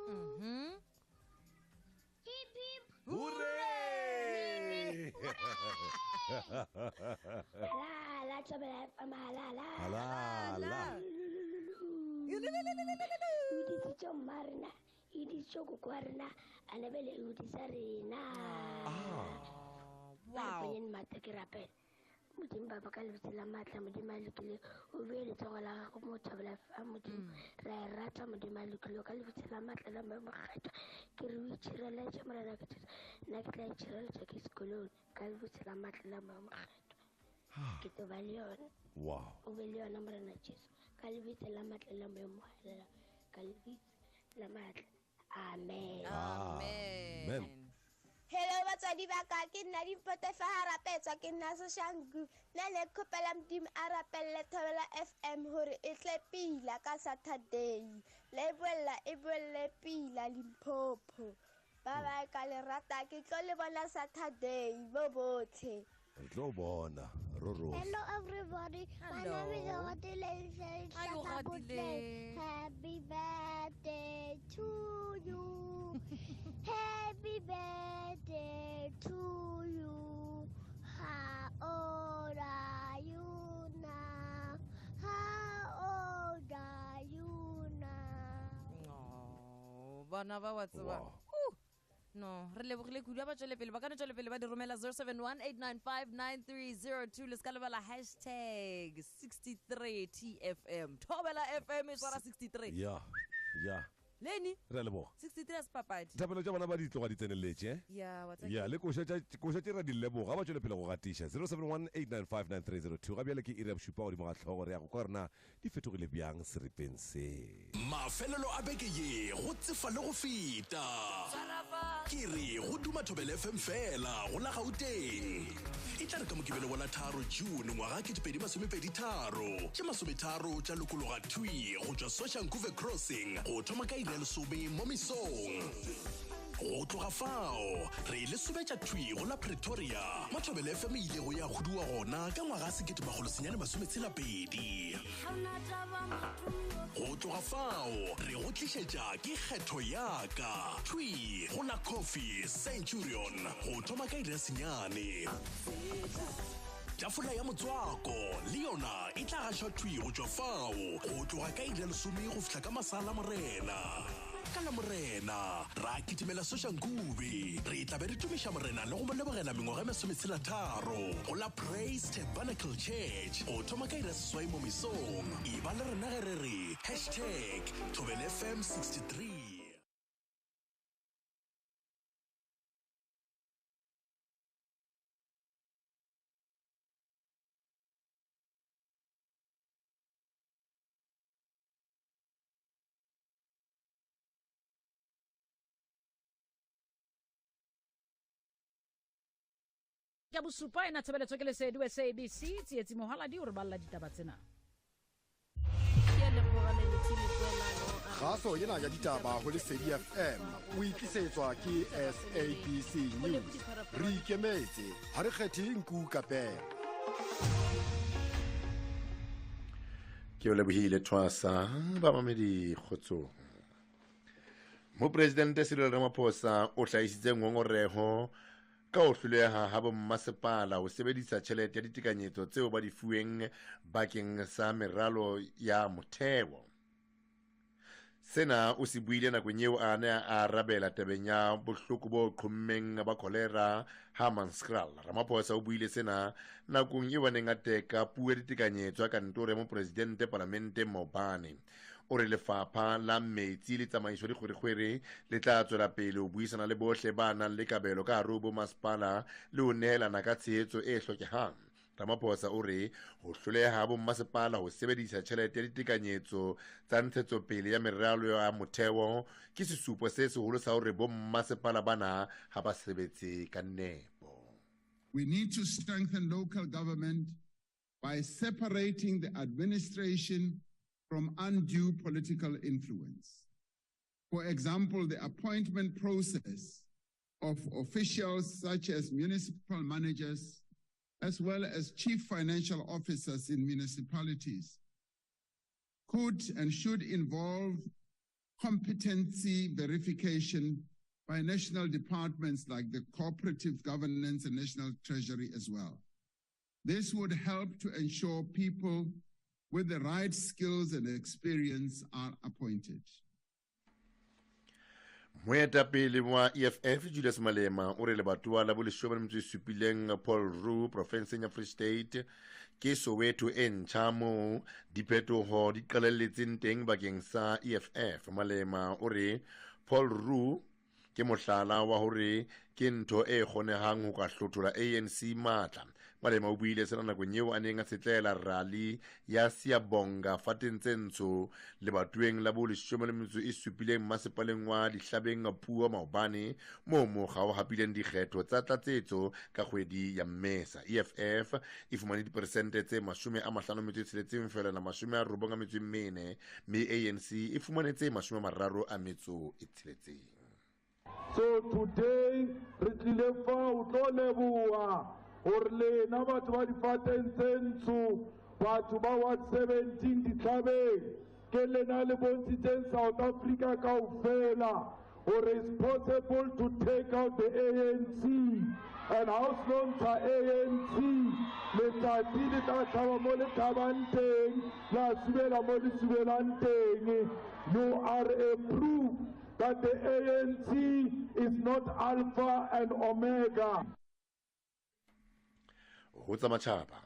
Mm-hmm. Hip hip hooray! Hip, hip, hooray! La la la la la la. Wow. Modimo baba ka lebitso la matla Modimo a lokile o bue letsogo la gago mo thobela fa Modimo ra e rata Modimo a lokile ka lebitso la matla la Moya Mokgethwa ke re o itšhireletše Morena ke thusa nna ke tla itšhireletša ke sekolong ka lebitso la matla la Moya Mokgethwa ke tlo ba le yona. Wow. O be le yona Morena Jesu ka lebitso la matla la Moya Mohalela ka lebitso la matla. Amen. Amen. Hello batswadi ba ka, ke nna Dimpoto fa ha rapetswa, ke nna Soshangu. Nna le kgopela Modimo a rapelle Thobela FM hore e tle pila ka Saturday. Le e boella e boelle pila Limpopo. Bye bye, ka le rata, ke tlo le bona Saturday bo botlhe. Re tlo bona roro. Hello everybody. My name is Oratile. Hi, Oratile. Happy birthday to you. Happy birthday to you. How old are you now? How old are you now? Oh, bana ba wa tseba. No, re lebogile kudu. Ba tswele pele, ba ka no tswele pele ba di romela 0718959302. Le ska lebala hashtag 63 TFM. Thobela FM e tshwara 63. Ya ya. Leni. Re a leboga. 63 a se papadi. Thapelo tša bona ba di tloga di tseneletše, eh? Ya, wa tseba. Ya, le koša tša koša tše ra di leboga, ba tšwele pele go gatiša 0718959302. Ga bjale ke iri ya bošupa godimo ga hlogo, re ya go kwa gore na di fetogile bjang seripeng se. Mafelelo a beke ye go tsefa le go feta. Ke re go duma Thobela FM fela go la Gauteng. E tla re ka Mokibelo wa la 3 June ngwaga 2023, tše 30 tša lokologa thwi go tšwa Soshanguve Crossing go thoma ka iri ya lesome mo mesong. Go tloga fao re le sobetša thwi go la Pretoria mo Thobela FM e ilego ya huduwa gona ka ngwaga 1962. Go tloga fao re go tlišetša ke kgetho ya ka thwi go la Coffee Centurion go thoma ka iri ya senyane. Tafola ya motswako le yona e tla gašwa thwi go tšwa fao go tloga ka iri ya lesome go fihla ka masa la Morena. Ka la Morena ra kitimela Soshanguve, re tla be re tumiša Morena le go mo lebogela mengwaga e 63 go la Praise Tabernacle Church go thoma ka iri ya 8 mo mesong. E ba le rena ge re re hashtag Thobela FM 63. Ka bosupa ena tshebeletso ke Lesedi wa SABC. Tsietsi Mohaladi o re balla ditaba tsena. Kgaso ena ya ditaba ho Lesedi FM o itlisetswa ke SABC News. Re ikemetse, ha re kgethe nku ka pere. Ke o lebohile Thwasa, ba mamedi kgotsong. Mopresidente Cyril Ramaphosa o hlahisitse ngongoreho ka ho hloleha ha bommasepala ho sebedisa tjhelete ya ditekanyetso tseo ba di fuweng bakeng sa meralo ya motheo. Sena o se buile nakong eo a ne a arabela tabeng ya bohloko bo qhommeng ba kholera Hammanskraal. Ramaphosa o buile sena nakong eo a neng a teka puo ya ditekanyetso ya kantoro ya mopresidente palamenteng maobane. O re lefapha la metsi le tsamaiso ya dikgwerekgwere le tla tswela pele ho buisana le bohle ba nang le kabelo ka hare ho bomasepala le ho nehelana ka tshehetso e hlokehang. Ramaphosa o re ho hloleha ha bommasepala ho sebedisa tjhelete ya ditekanyetso tsa ntshetsopele ya meralo ya motheo ke sesupo se seholo sa hore bommasepala bana ha ba sebetse ka nepo. We need to strengthen local government by separating the administration from undue political influence. For example, the appointment process of officials such as municipal managers, as well as chief financial officers in municipalities, could and should involve competency verification by national departments like the Cooperative Governance and National Treasury as well. This would help to ensure people with the right skills and experience are appointed. Moetapele wa EFF Julius Malema o re lebatowa la boleshome le metso e supileng Paul Roux profenseng ya Free State ke Soweto e ntjha moo diphetoho di qalelletseng teng bakeng sa EFF. Malema o re Paul Roux ke mohlala wa hore ke ntho e kgonehang ho ka hlothola ANC matla. Malema o buile sena nakong eo a neng a setlela rally ya Siyabonga fateng tse ntsho lebatoweng la bo 17 mmasepaleng wa Dihlabeng Puo maobane, moo mokga o hapileng dikgetho tsa tlatsetso ka kgwedi ya Mmesa. EFF e fumane diperesente tse 56,94, mme ANC e fumane tse 36. So today re tlile fa o tlo leboha hore lena batho ba difateng tse ntsho, batho ba Ward 17 Ditlhabeng, ke lena le bontshitseng South Africa kaofela hore it's possible to take out the ANC, and ha o seno ntsha ANC, letsatsi le tla hlaba mo le hlabang teng, la subela mo le subelang teng. You are a proof that the ANC is not Alpha and Omega. Ho tsa matjhaba.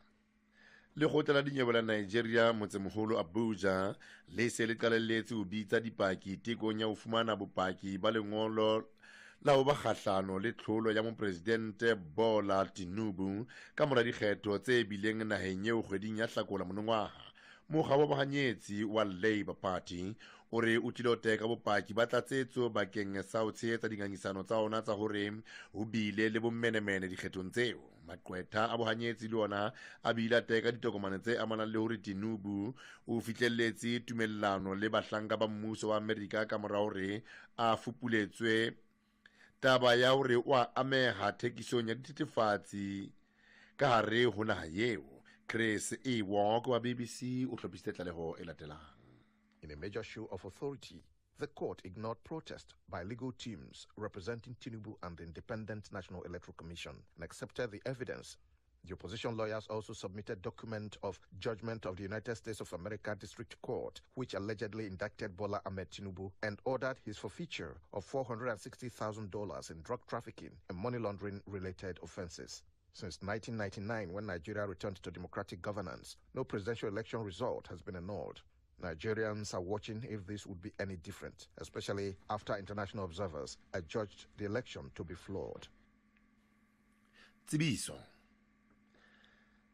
Lekgotla la dinyewe la Nigeria motsemoholo Abuja le se le qalelletse ho bitsa dipaki tekong ya ho fumana bopaki ba lengolo la ho ba kgahlano le tlholo ya mopresidente Bola Tinubu ka mora dikgetho tse bileng naheng eo kgweding ya Hlakola monongwaha. Mokga wa bohanyetsi wa Labour Party o re o tlilo teka bopaki ba tlatsetso bakeng sa ho tshehetsa dingangisano tsa ona tsa hore ho bile le bommenemene dikgethong tseo. Maqwetha a bohanyetsi le ona a bile a teka ditokomane tse amanang le hore Tinubu o fihlelletse tumellano le bahlanka ba mmuso wa Amerika ka mora hore a fupuletswe taba ya hore o a ameha thekisong ya dithethefatsi ka hare ho naha eo. Chris E. Walk wa BBC o hlophisitse tlaleho e latelang. In a major show of authority, the court ignored protest by legal teams representing Tinubu and the Independent National Electoral Commission and accepted the evidence. The opposition lawyers also submitted document of judgment of the United States of America District Court, which allegedly indicted Bola Ahmed Tinubu and ordered his forfeiture of $460,000 in drug trafficking and money laundering related offenses. Since 1999, when Nigeria returned to democratic governance, no presidential election result has been annulled. Nigerians are watching if this would be any different, especially after international observers adjudged the election to be flawed. Tsebiso.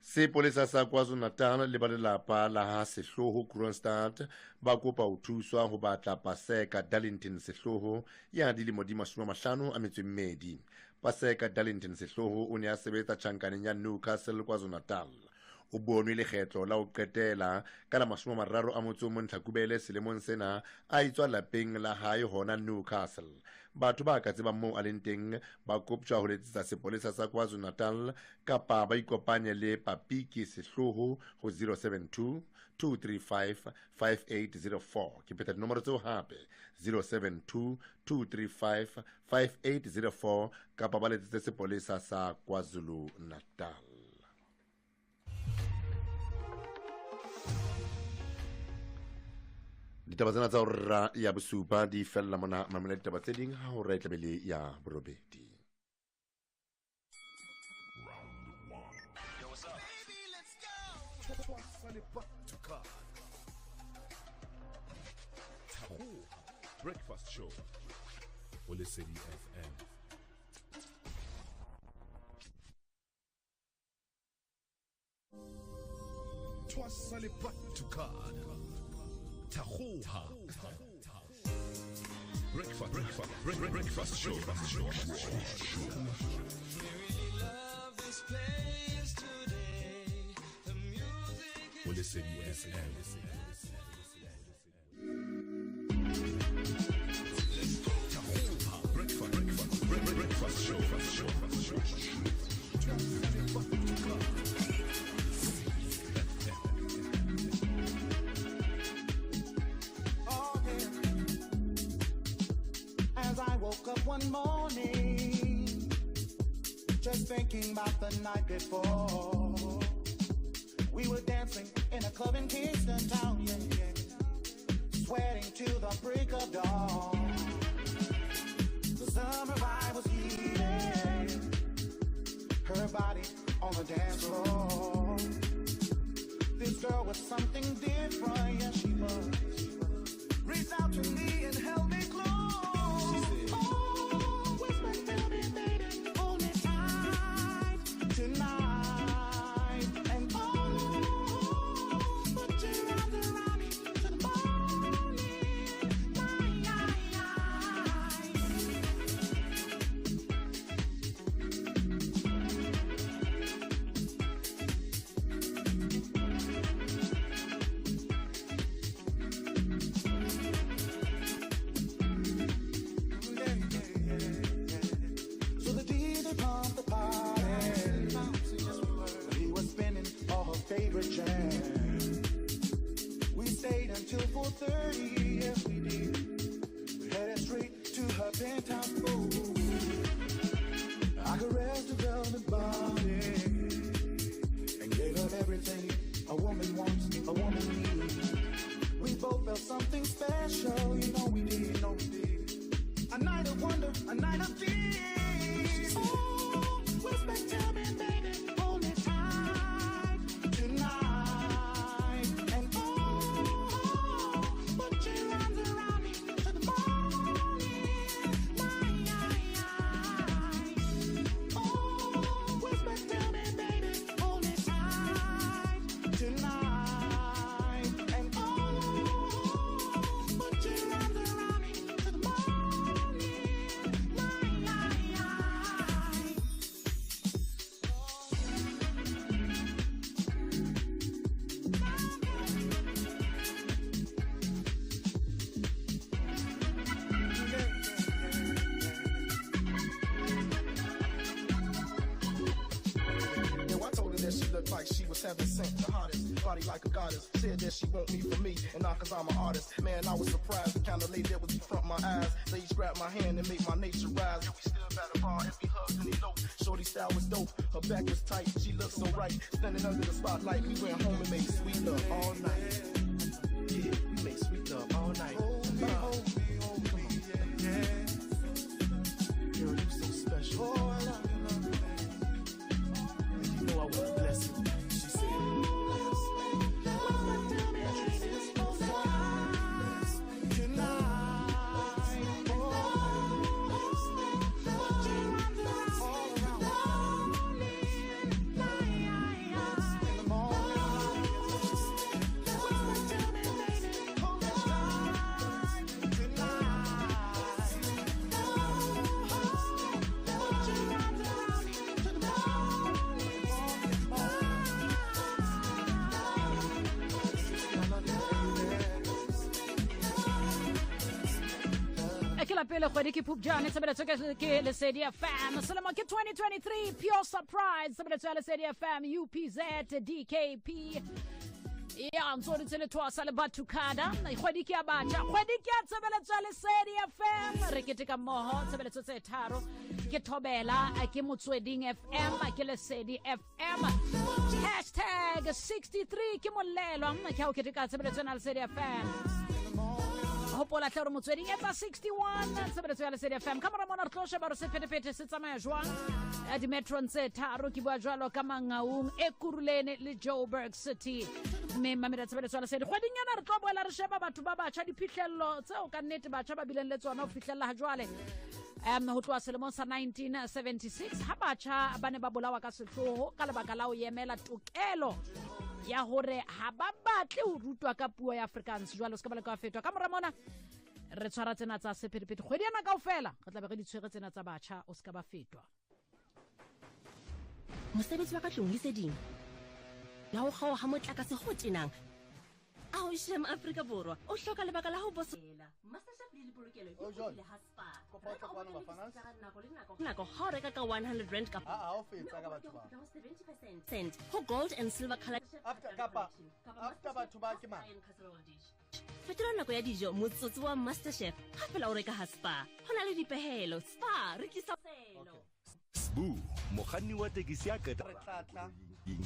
Sepolesa sa KwaZulu-Natal le ba lelapa la ha Sehloho Kroonstad ba kopa ho thuswa ho batla Paseka Darlington Sehloho ya dilemo di 52. Paseka Darlington Sehloho o ne a sebetsa tjhankaneng ya Newcastle KwaZulu-Natal. O bonwe lekgetlo la ho qetela ka la 31 Tlhakubele selemong sena a itswa lapeng la hae hona Newcastle. Batho ba ka tsebang moo a leng teng ba koptjwa ho letsetsa sepolesa sa KwaZulu-Natal kapa ba ikopanye le Papiki Sehloho ho 072 235 5804. Ke pheta dinomoro tseo hape 072 235 5804 kapa ba letsetse sepolesa sa KwaZulu-Natal. Ditaba tsena tsa hora ya bosupa di fella mona, mamela ditaba tse ding ha hora e tla be le ya borobedi. Breakfast Show ho Lesedi FM. Twasa le back to card. Tahoha. Breakfast Show. Ho Lesedi FM. Breakfast Show. As I woke up one morning, just thinking about the night before. We were dancing in a club in Kingston Town, yeah, yeah. Sweating to the break of dawn. The summer vibe was heated, her body on the dance floor. This girl was something different, yeah, she was. Reached out to me and held me close. She said, oh, whisper, tell me, baby, hold me tight tonight. Everything a woman wants, a woman needs. We both felt something special, you know we did, you know we did. A night of wonder, a night of peace. Oh, whisper to me, baby, hold me tight tonight. And oh, put your arms around me till the morning light. Oh, whisper to me, baby, hold me tight tonight. And oh, put your arms around me till the morning light. Yo, I told her that she looked like she was heaven sent, the hottest, body like a goddess. Said that she want me for me, and not cause I'm an artist. Man, I was surprised, the kind of lady that was in front of my eyes. They each grabbed my hand and made my nature rise. And we stood by the bar as we hugged and eloped. Shorty style was dope, her back was tight, she looked so right. Standing under the spotlight, we went home and made sweet love all night. Yeah, we made sweet love all night. Hold me, hold me, hold me, yeah, yeah. Girl, you so special. Oh, I love you, love you, baby. And you know I wanna bless you. She said, E ke la pele kgwedi ke Phupjane, tshebeletso ke Lesedi FM. Selemo ke 2023, pure surprise. Tshebeletso ya Lesedi FM, UPZ, DKP. Ya ntso di tsele thwasa le Batukada. Kgwedi ke ya batjha, kgwedi ke ya tshebeletso ya Lesedi FM. Re keteka mmoho tshebeletso tse tharo. Ke Thobela, ke Motsweding FM, ke Lesedi FM. Hashtag 63 ke molelwa, ke ha o keteka tshebeletso ena ya Lesedi FM. Hopola hle hore Motsweding etsa 61 tshebeletso ya Lesedi FM. Ka mora mona re tlo sheba hore sephethephethe se tsamaya jwang dimetrong tse tharo. Ke bua jwalo ka Mangaung, Ekurhuleni le Joburg City. Mme mamela tshebeletso ya Lesedi kgweding ena re tlo boela re sheba batho ba batjha, diphihlello tseo ka nnete batjha ba bileng le tsona ho fihlella ha jwale. Ho tloha selemong sa 1976 ha batjha ba ne ba bolawa ka sehloho ka lebaka la ho emela tokelo ya hore ha ba batle ho rutwa ka puo ya Afrikaans. Jwale o se ka ba leka wa fetwa. Ka mora mona re tshwara tsena tsa sephethephethe kgwedi ena kaofela, re tla be re di tshwere tsena tsa batjha, o se ka ba fetwa. Mosebetsi wa ka tlung le tse ding ya ho kgaoha ha motlakase ho tenang. Ao shem Afrika Borwa, o hloka lebaka la ho bosela. MasterChef le dipolokelo di kgutlile ha Spar. Kopa kwano bafana. Nako ha o reka ka 100 rand kapa a o fetsa ka batho ba 70% cent ho gold and silver color. After kapa after batho ba ke mang? Fetola nako ya dijo motsotso wa MasterChef ha fela o reka ha Spar. Ho na le dipehelo. Spar re tlisa selo. Sbu, mokganni wa tekesi ya qeta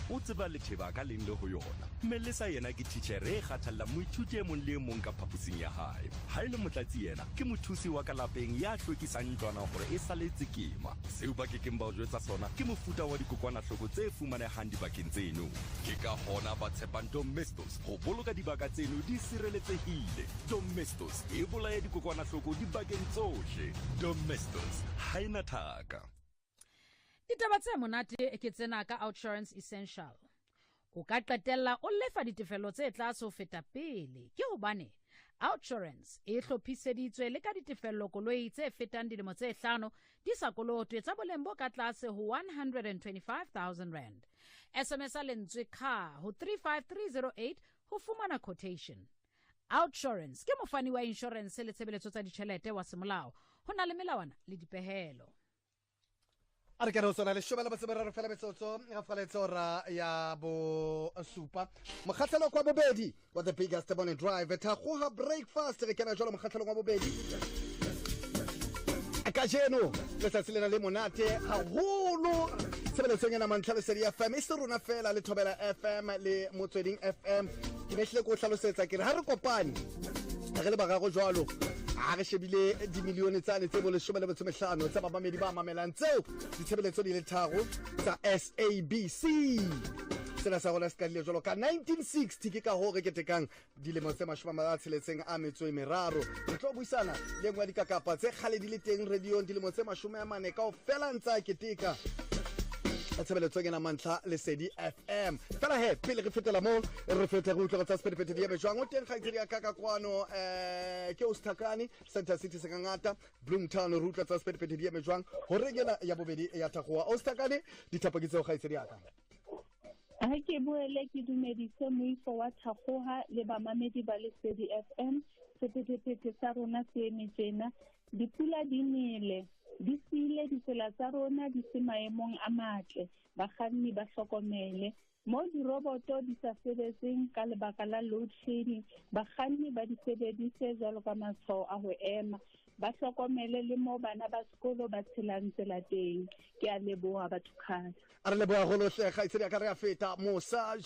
o tseba letheba ka leng le ho yona. Melesa yena ke titjhere e kgathallang moithuti e mong le e mong ka phaposing ya hae. Ha e le Motlatsi yena ke mothusi wa ka lapeng ya hlwekisang ntlwana hore e sale tsekema. Seo ba kekeng ba o jwetsa sona ke mofuta wa dikokwanahloko tse fumanehang dibakeng tseno. Ke ka hona ba tshepang Domestos ho boloka dibaka tseno di sireletsehile. Domestos e bolaya dikokwanahloko dibakeng tsohle. Domestos ha ena thaka. Ditaba tse monate ke tsena ka Outsurance Essential. O ka qetella o lefa ditefello tse tlase ho feta pele. Ke hobane Outsurance e hlophiseditswe le ka ditefello koloi tse fetang dilemo tse 5 di sa kolotwe tsa boleng bo ka tlase ho 125,000 rand. SMS a lentswe car ho 35308 ho fumana quotation. Outsurance ke mofani wa insurance le tshebeletso tsa ditjhelete wa semolao. Ho na le melawana le dipehelo. A re ke re o tsona leshome le metso fela metsotso ga faletse ora ya bo supa. Mokgahlelo kwa bobedi wa the biggest morning drive Thakgoha breakfast re kena jwalo mokgahlelong wa bobedi. Ka kajeno letsatsi lena le monate haholo tshebeletsong ena Mantlha Lesedi FM, e se rona fela le Thobela FM le Motsweding FM. Ke ne hlile ke o hlalosetsa ke re ha re kopane re le bararo jwalo, ha re shebile dimilione tsane tse bo 15 tsa bamamedi ba mamelang tseo ditshebeletso di le tharo tsa SABC. Sena sa rona se qadile jwalo ka 1960, ke ka hoo re ketekang dilemo tse 63. Re tlo buisana le nngwe ya dikakapa tse kgale di le teng radiong dilemo tse 40 kaofela ntse a keteka tshebeletsong ena Mantlha Lesedi FM. Fela he, pele re fetela moo, re fete re utlwe tsa sephethephethe di eme jwang. O teng kgaitsedi ya ka ka kwano, ke o Sthakane, Center City Sekangata, Bloomtown, re utlwa tsa sephethephethe di eme jwang horeng ena ya bobedi ya Thakgowa. O Sthakane, dithapo ke tseo kgaitsedi ya ka. Ha ke boele ke dumedise moifo wa Thakgoha le bamamedi ba Lesedi FM. Sephethephethe sa rona se eme tjena. Dipula di nele, di siile ditsela tsa rona di se maemong a matle. Bakganni ba hlokomele. Mo diroboto di sa sebetseng ka lebaka la load shedding, bakganni ba di sebedise jwalo ka matshwao a ho ema. Ba hlokomele le mo bana ba sekolo ba tshelang tsela teng. Ke a leboha batho kgale. A re leboha haholo hle kgaitsedi ya ka, re a feta Mosa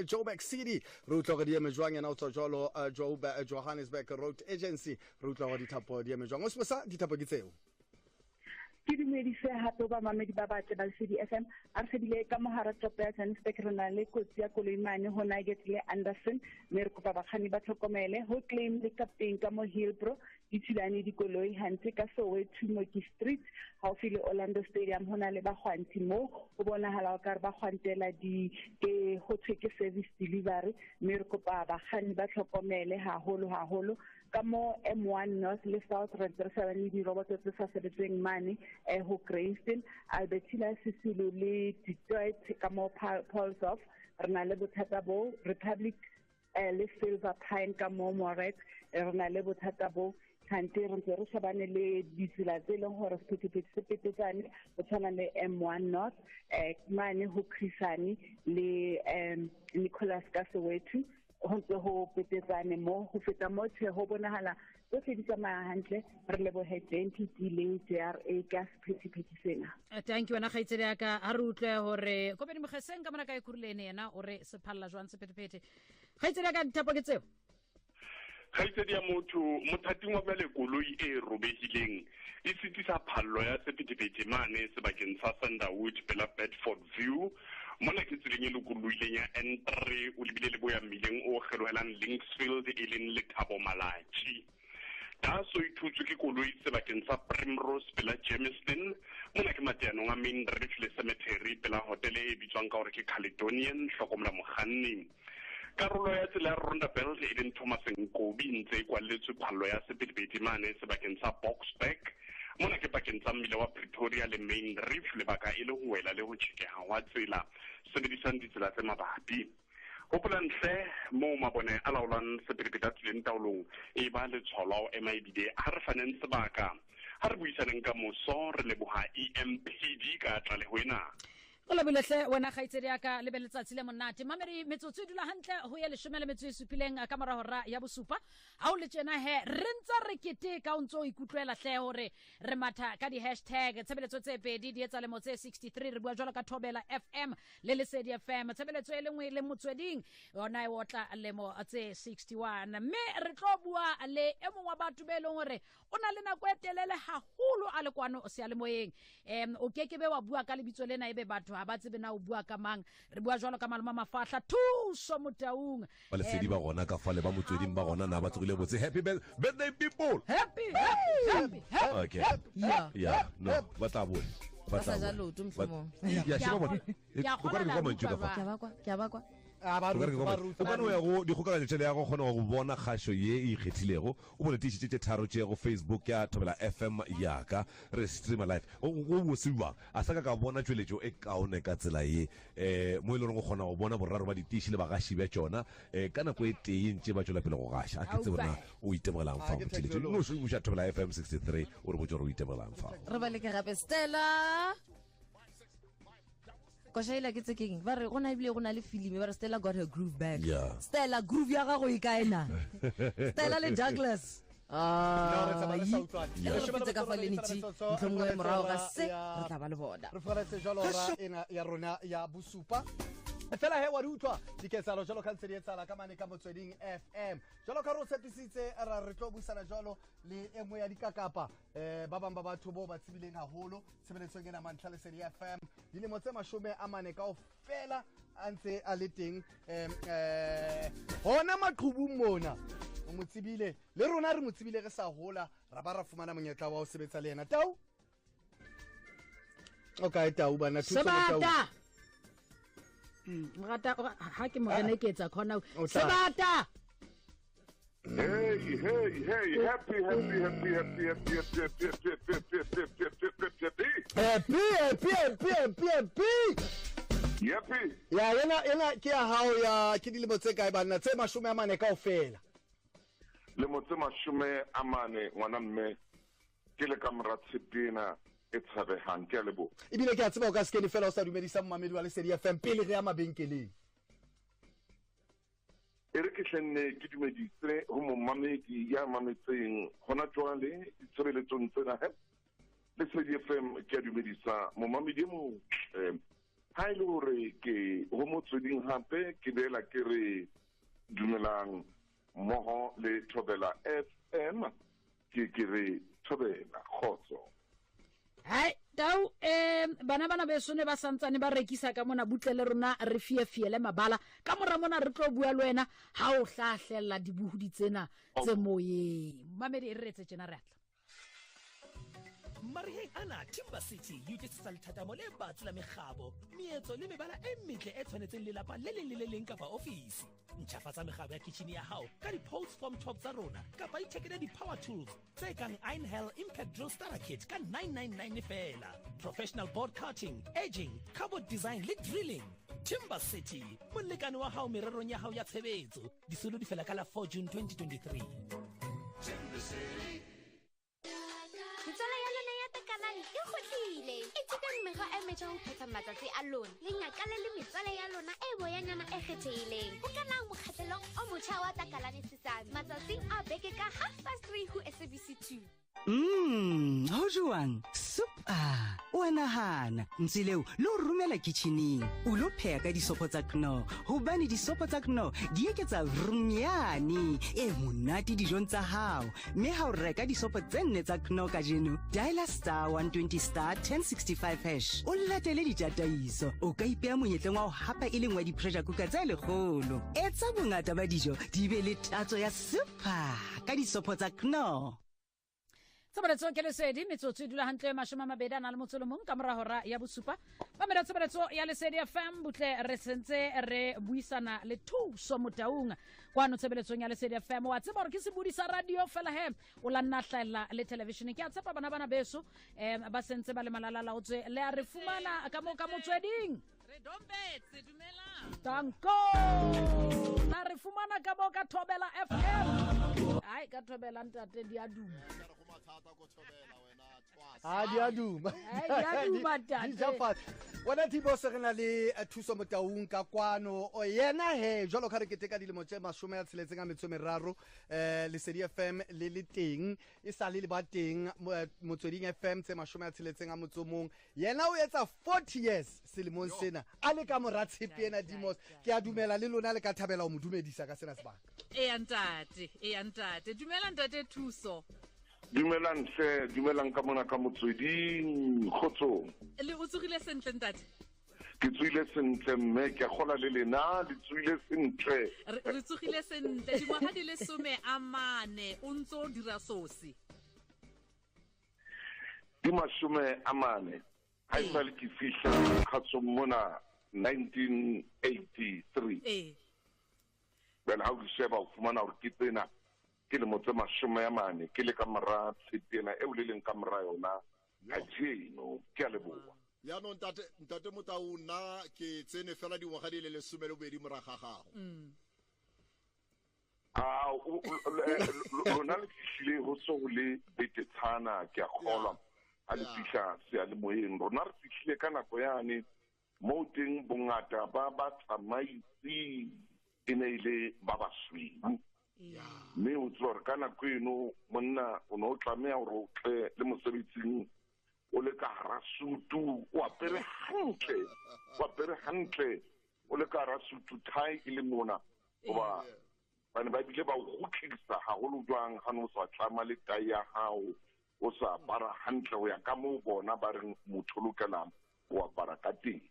Joburg City, re utlwa gore di eme jwang. Yena o tswa jwalo Johannesburg Road Agency, re utlwa gore dithapo di eme jwang. O Mosa, dithapo ke tseo. Ke dumedise hape ba mamedi ba batle ba Lesedi FM. A re shebile ka mohara toropo ya Johannesburg, re na le kotsi ya koloi mane ho Nugget le Anderson, mme re kopa bakganni ba tlhokomele. Ho Claim le Kapteng ka mo Hillbrow di thulane dikoloi hantle ka Soweto Moki Street haufi le Orlando Stadium. Ho na le bakgwanti moo, ho bonahala o ka re ba kgwantela di ke ho thwe ke service delivery, mme re kopa bakganni ba tlhokomele haholo haholo. Ka mo M1 North le South re ntse re shebane le diroboto tse sa sebetseng mane ho Grayston, Albertina Sisulu le Detroit ka mo Paulshof re na le bothata bo, Republic le Silver Pine ka mo Moret re na le bothata bo. Kgante re ntse re shebane le ditsela tse leng hore sephethephethe se petetsane, ho tshwana le M1 North mane ho Chrisani le Nicholas ka Soweto, ho ntse ho petetsane mo. Ho feta mo tjhe ho bonahala tsohle di tsamaya hantle. Re lebohe JNPT le JRA ka sephethephethe sena. Thank you wena kgaitsedi ya ka. Ha re utlwe hore Kopedi Mogeseng ka mona ka Ekurhuleni yena o re se phalla jwang sephethephethe. Kgaitsedi ya ka, dithapo ke tseo. Kgaitsedi ya motho, mothating wa bjale koloi e robehileng e sitisa phallo ya sephethephethe mane sebakeng sa Sandalwood pela Bedford View. Mona ke tseleng e lokolohileng ya N3 o lebile le boya mmileng o kgelohelang Linksfield e leng Lethabo Malatji. Taso e thutswe ke koloi sebakeng sa Primrose pela Germiston. Mona ke mateanong a Main Reef le Cemetery pela hotele e bitswang ka hore ke Caledonian, hlokomela mokganni. Karolo ya tsela ya Rondebult e leng Thomas Nkobi ntse e kwalletswe phallo ya sephethephethe mane sebakeng sa Boksburg. Mona ke pakeng tsa mmila wa Pretoria le Main Reef, lebaka e le ho wela le ho tjhekeha hwa tsela. Sebedisang ditsela tse mabapi. Hopolang hle moo mabone a laolang sephethephethe a tswileng taolong e ba letshwao la ho ema ebile ha re faneng sebaka. Ha re buisaneng ka moso, re leboha EMPD ka tlaleho ena. O lebohile hle wena kgaitsedi ya ka, le be letsatsi le monate. Mamedi, metsotso e dula hantle ho ya 17 ka mora hora ya bosupa. Ha o le tjena he, re ntse re keteka, o ntso o ikutlwela hle hore re matha ka di-hashtag. Tshebeletso tse pedi di etsa lemo tse 63, re bua jwalo ka Thobela FM le Lesedi FM. Tshebeletso e le nngwe le Motsweding yona e otla lemo tse 61. Mme re tlo bua le e mong wa batho be leng hore o na le nako e telele haholo a le kwano seyalemoyeng. O kekebe wa bua ka lebitso lena ebe batho ha ba tsebe na o bua ka mang. Re bua jwalo ka maloma Mafahla, Thuso Motaung. Ba Lesedi ba gona ka fale, ba Motsweding ba gona, na ba tsogile botse. Happy birthday people. Happy, happy, happy, happy, Okay. happy, Yeah. Yeah, no, ba tla boe. Ba Ba sa tla ja boe. leoto mohlomong. Ya, sheba bona. Ke a O ka re ke kgona kwa mantšu ka fa. Ke a ba kwa, ke a ba kwa. A ba O ka re ke rutse, kwa ba mantšu. rutse, O ka no ba ya go dikgokaganyo tšhele ya go kgona go bona kgašo ye e ikgethilego. O bone tiišitše tše tharo tše go Facebook ya Thobela FM ya ka re streama live. Go bose bjang a sa ka ka bona tšweletšo e kaone ka tsela ye, mo e le goreng o kgona go bona boraro ba ditiši le bagaši bja tšona ka nako e tee ntše ba tšwela pele go gaša. A ke tsebe na o itemogelang fa motheletšo. No šomiša Thobela FM 63 o re botse gore o itemogelang fa. Re ba leke gape Stella. Koša ela ke tse keng? Ba re go na ebile go na le filimi, ba re Stella got her groove back. Yeah. Stella groove ya gago e kae na? Stella le Douglas. No, re tsamaya re sa utlwane. E re fetse ka fa lenitši mohlomongwe morago ga se re tla ba le bona. Re fogeletse jalo ra ena ya rona ya bosupa. Fela he wa di utlwa diketsalo jalo ka ntse di etsala ka mane ka Motsweding FM. Jalo ka re o tshepisitse ra re tlo buisana jalo le e nngwe ya dikakapa ba bang ba batho bo ba tsebileng haholo tshebeletsong ena Mantlha Lesedi FM dilemo tse 40 kaofela a ntse a le teng hona maqhubung mona. O mo tsebile le rona re mo tsebile re sa hola ra ba ra fumana monyetla wa ho sebetsa le yena. Tau okay, Tau bana thuso Tau. Sebata rata ha ke mo reneketsa khona Sebata. Hey, hey, hey, happy, happy, happy, happy, happy, happy, happy, happy, happy, happy, happy, happy, happy, happy, happy, happy, happy, happy. Happy. Ya ena ke ya hao ya ke dilemo tse kae banna tse 40 kaofela. Lemo tse 40 ngwana mme ke le ka mora tshepena e tshabehang ke a leboha. Ebile ke a tseba o ka se kene fela o sa dumedisa momamedi wa Lesedi FM pele re ya mabenkeleng. E re ke hlenne ke dumedise ho momamedi ya mametseng hona jwale ditshebeletsong tsena he Lesedi FM ke a dumedisa momamedi e motle. Ha e le hore ke ho Motsweding hape ke beela ke re dumelang mmoho le Thobela FM ke re Thobela kgotso. Hai Tau bana beso ne ba santsane ba rekisa ka mona butle le rona re fiefiele mabala ka mora mona re tlo bua le wena ha o hlahlella dibuhudi tsena tse moyeng. Mamedi e re retse tjena re atla. Mariheng ana Timber City e utlwisisa lethathamo le batsi la mekgabo, meetso le mebala e metle e tshwanetseng lelapa le leng le le leng kapa ofisi. Ntjhafatsa mekgabo ya kitchen ya hao ka di-post form top tsa rona kapa ithekele di-power tools tse kang Einhell Impact Drill Starter Kit ka 999 fela. Professional board cutting, edging, cupboard design le drilling. Timber City, molekane wa hao mererong ya hao ya tshebetso. Disolo di fela ka la 4 June 2023. Timber City. Metswala ya lona ya takalane e kgotlile. Ithutang mekgwa e metjha ho phetha matsatsi a lona. Le nyakale le metswala ya lona e boyanyana e kgethehileng. Bokanang mokgahlelong o motjha wa Takalane Sesame matsatsing a beke ka 3:30 ho SABC 2. Ho jwang? Soup a o a nahana ntse leo le o romela kitcheneng o lo pheha ka disopo tsa Knorr hobane disopo tsa Knorr di eketsa vrumyane e monate dijong tsa hao mme ha o reka disopo tse 4 tsa Knorr kajeno diala *120 *1065# o latele ditataiso o ka ipeha monyetleng wa ho hapa e le nngwe ya di-pressure cooker tse lekgolo. Etsa bongata ba dijo di be le tatso ya super ka disopo tsa Knorr. Tshebeletso ke Lesedi metsotso e dula hantle 21 a na le motso le mong ka mora hora ya bosupa. Mamela tshebeletso ya Lesedi FM butle re sentse re buisana le Thuso Motaung kwano tshebeletsong ya Lesedi FM. Wa tseba hore ke sebodi sa radio fela he o la nna hlahella le television. Ke a tshepa bana beso ba sentse ba le malala laotswe le a re fumana ka mo ka Motsweding. Re dombetse dumelang. Tanko la re fumana ka mo ka Thobela FM. Ai ka Thobela ntate di a duma. A di a duma. Ai di a duma ntate. Wena Thibo se re na le Thuso Motaung ka kwano. O yena he jwalo ka re keteka dilemo tse 63 Lesedi FM le le teng e sa le le ba teng Motsweding FM tse 61. Yena o etsa 40 years selemong sena a le ka mora tshepe ena Dimos. Ke a dumela le lona le ka thabela ho mo dumedisa ka sena sebaka. E ntate. Dumela ntate Thuso. Dumelang hle, dumelang ka mona ka Motsweding, kgotsong. Le o tsogile sentle ntate? Ke tsohile sentle mme ke a kgola le lena, le tsohile sentle. Re tsogile sentle, dingwaga di le 14 o ntse o dira sosi. Di 40 ha e sale ke fihla kgatsong mona 1983. Bjale ha o di sheba o fumana hore ke tsena ke lemo tse 40 ke le ka mora tshepe ena eo le leng ka mora yona kajeno. Ke a leboha. Yaanong ntate Motau nna ke tsene fela dingwaga di le 12 morago ga gago. A lona le fihlile ho so ho le betetshana ke a kgolwa ha le fihla seyalemoyeng. Rona re fihlile ka nako yane moo teng bongata ba batsamaisi e ne e le ba basweu. Mme o tseba gore ka nako eno monna o ne o tlameha gore o tle le mosebetsing o le ka hara sutu, o apere hantle, o apere hantle, o le ka hara sutu, tie e le mona, hoba ba ne ba bile ba o kgutlisa haholo jwang ha no sa tlama le tai ya hao, o sa apara hantle ho ya ka moo bona ba reng motho o lokela ho apara ka teng.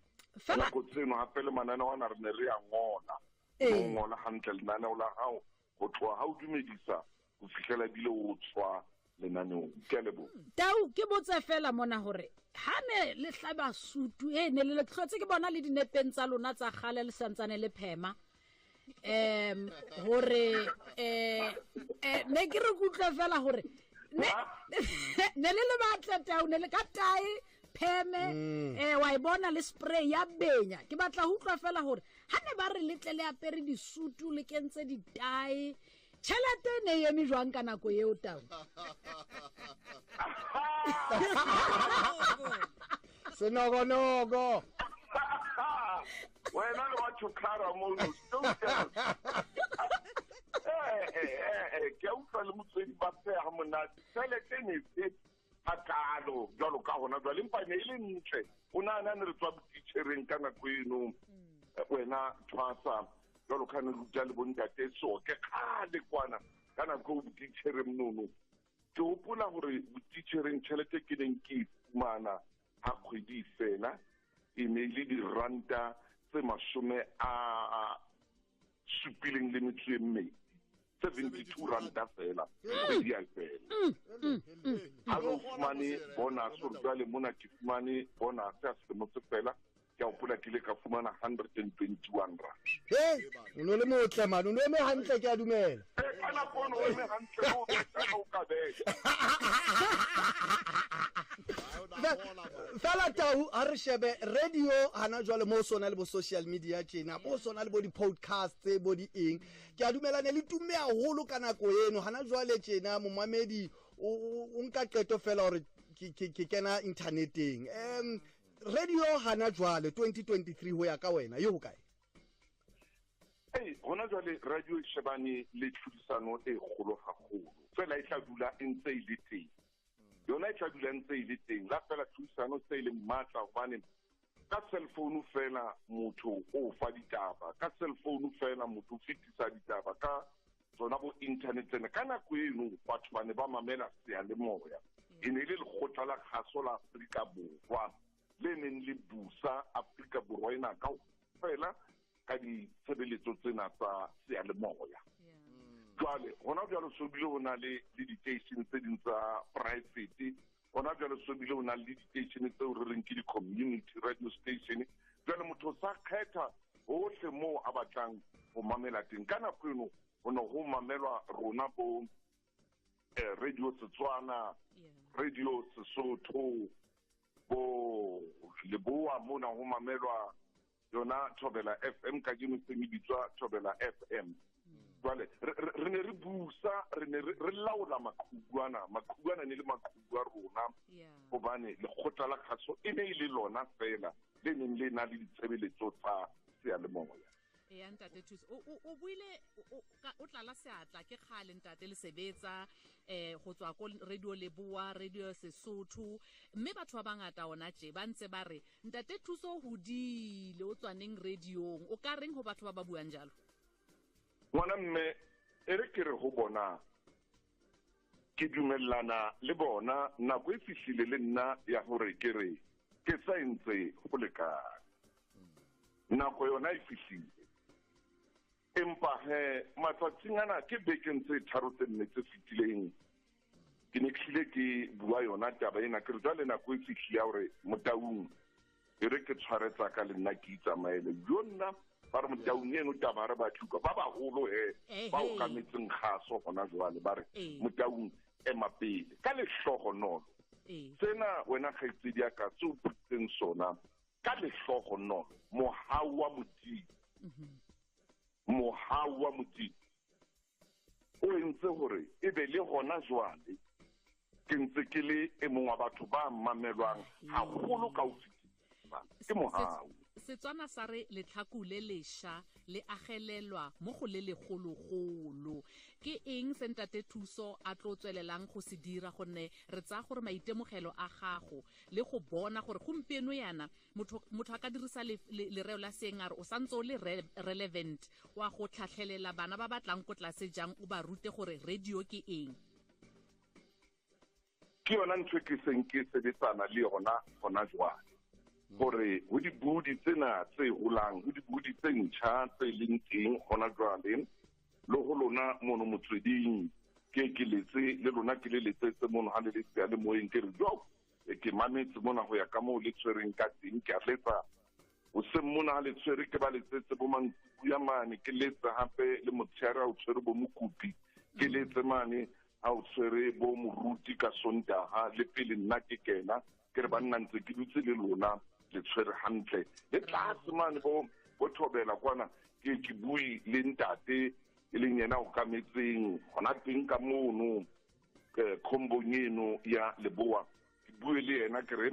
Nako tseno hape le mananeo ana re ne re a ngola, o ngola hantle lenaneo la hao ho tloha ha o dumedisa ho fihlela ebile o tswa lenaneong. Ke a leboha. Tau, ke botse fela mona hore ha ne le hlaba sutu e ne le tlotse ke bona le dinepeng tsa lona tsa kgale le santsane le phema, hore ne ke re kutlwe fela hore ne le le batle tau, ne le ka tae pheme, wa e bona le spray ya benya. Ke batla ho utlwa fela hore ha ne ba re letle le apere disutu le kentse ditae, tjhelete e ne e eme jwang ka nako eo, Tau? Senokonogo. Wena le batho khara mono, ke a utlwa le motswedi ba pheha monate. Tjhelete e ne e hakalo jwalo ka hona jwale, empa ne e le ntle. O nahana ne re tswa botitjhereng ka nako eno, wena thwasa jwalo ka ne ruta le bontate Soke kgale kwana ka nako eo botitjhereng mono. Ke hopola hore botitjhereng tjhelete ke neng ke e fumana ha kgwedi e fela e ne e le diranta tse 72, 72 ranta fela kgwedi ya fela. Ha o fumane bonus, hore jwale mona ke fumane bonus ya selemo se fela, ke a hopola ke ile ka fumana 121 rand. Hey, o no le motle man, o no eme hantle, ke a dumela. Ka nako eno o eme hantle, o betsa o ka betsa. Fela Tau, ha re shebe radio hana jwale mo sona le bo social media tjena, mo sona le bo di-podcast tse bo di eng. Ke a dumela ne le tumme haholo ka nako eno. Hana jwale tjena momamedi o nka qeto fela hore ke kena inthaneteng. Radio hana jwale 2023 ho ya ka wena e hokae? Ei, hona jwale radio e shebane le tlhodisano e kgolo haholo. Fela e tla dula e ntse e le teng. Yona e tla dula e ntse e le teng. La fela tlhodisano se e leng matla hobane ka cell phone fela motho o fa ditaba, ka cell phone fela motho o fetisa ditaba ka tsona bo internet tsena. Ka nako eno batho ba ne ba mamela seyalemoya. E ne e le lekgotla la kgaso la Afrika Borwa le neng le busa Afrika Borwa ena kaofela ka ditshebeletso tsena tsa seyalemoya. Jwale hona jwale so bile ho na le di-station tse ding tsa private, hona jwale so bile ho na le di-station tseo re reng ke di-community radio station. Jwale motho o sa kgetha hohle moo a batlang ho mamela teng. Ka nako eno ho ne ho mamelwa rona bo radio Setswana, radio Sesotho, bo Leboa mona ho mamelwa yona Thobela FM, kajeno seng e bitswa Thobela FM. Jwale re ne re busa, re ne re laola maqhubu ana, maqhubu ana ne le maqhubu a rona, hobane lekgotla la kgaso e ne e le lona fela le neng le na le ditshebeletso tsa seyalemoya. Ya ntate Thuso, o buile o tlala seatla ke kgale ntate le sebetsa go tswa ko radio Leboa, radio Sesotho, mme batho ba bangata ona tje ba ntse ba re ntate Thuso o hodile o tswaneng radiong. O ka reng ho batho ba ba buang jalo? Ngwana mme, e re ke re ho bona, ke dumellana le bona, nako e fihlile le nna ya hore ke re ke sa entse ho lekane. Nako yona e fihlile. Empa he matsatsing ana ke bekeng tse tharo tse nne tse fetileng, ke ne ke hlile ke bua yona taba ena, ke re jwale nako e fihlile ya hore Motaung e re ke tshware tsa ka le nna ke itsamaele. Jo nna ba re Motaung eno taba re ba tluka ba baholo he ba okametseng kgaso hona jwale, ba re Motaung ema pele ka lehlohonolo. Sena wena kgaitsedi ya ka se o putseng sona ka lehlohonolo, mohau wa Modimo, mohau wa Modimo o entse hore e be le hona jwale ke ntse ke le e mong wa batho ba mamelwang haholo ka ho fetisisa. Ke mohau. Setswana sa re letlhaku le lesha le agelelwa mo go le legologolo. Ke eng se ntate Thuso a tlo tswelelang go se dira, gonne re tsaya gore maitemogelo a gago le go bona gore gompieno yana motho motho a ka dirisa lereo la seeng a re o santse o le relevant, wa go tlhatlhelela bana ba ba tlang ko tlase jang, o ba rute gore radio ke eng? Ke yona ntho e ke seng ke sebetsana le yona gona jwale, gore ho dibudi tsena tse holang, ho dibudi tse ntjha tse leng teng gona jwale, le ho lona mono motsweding, ke ke letse le lona, ke le letsetse mono ha le le seyalemoyeng, ke re jo ke mametse mona ho ya ka moo le tshwereng ka teng, ke a letsa hoseng mona ha le tshwere, ke ba letsetse bo mantsibuya mane, ke letse hape le motshehare ha o tshwere bo mokopi, ke letse mane ha o tshwere bo moruti ka Sontaha, le pele nna ke kena, ke re banna ntse ke dutse le lona, le tshwere hantle. Le tlase mane bo thobela kwana, ke bue le ntate e leng yena o kametseng hona teng ka mono, khombong eno ya Leboa, ke bue le yena, ke re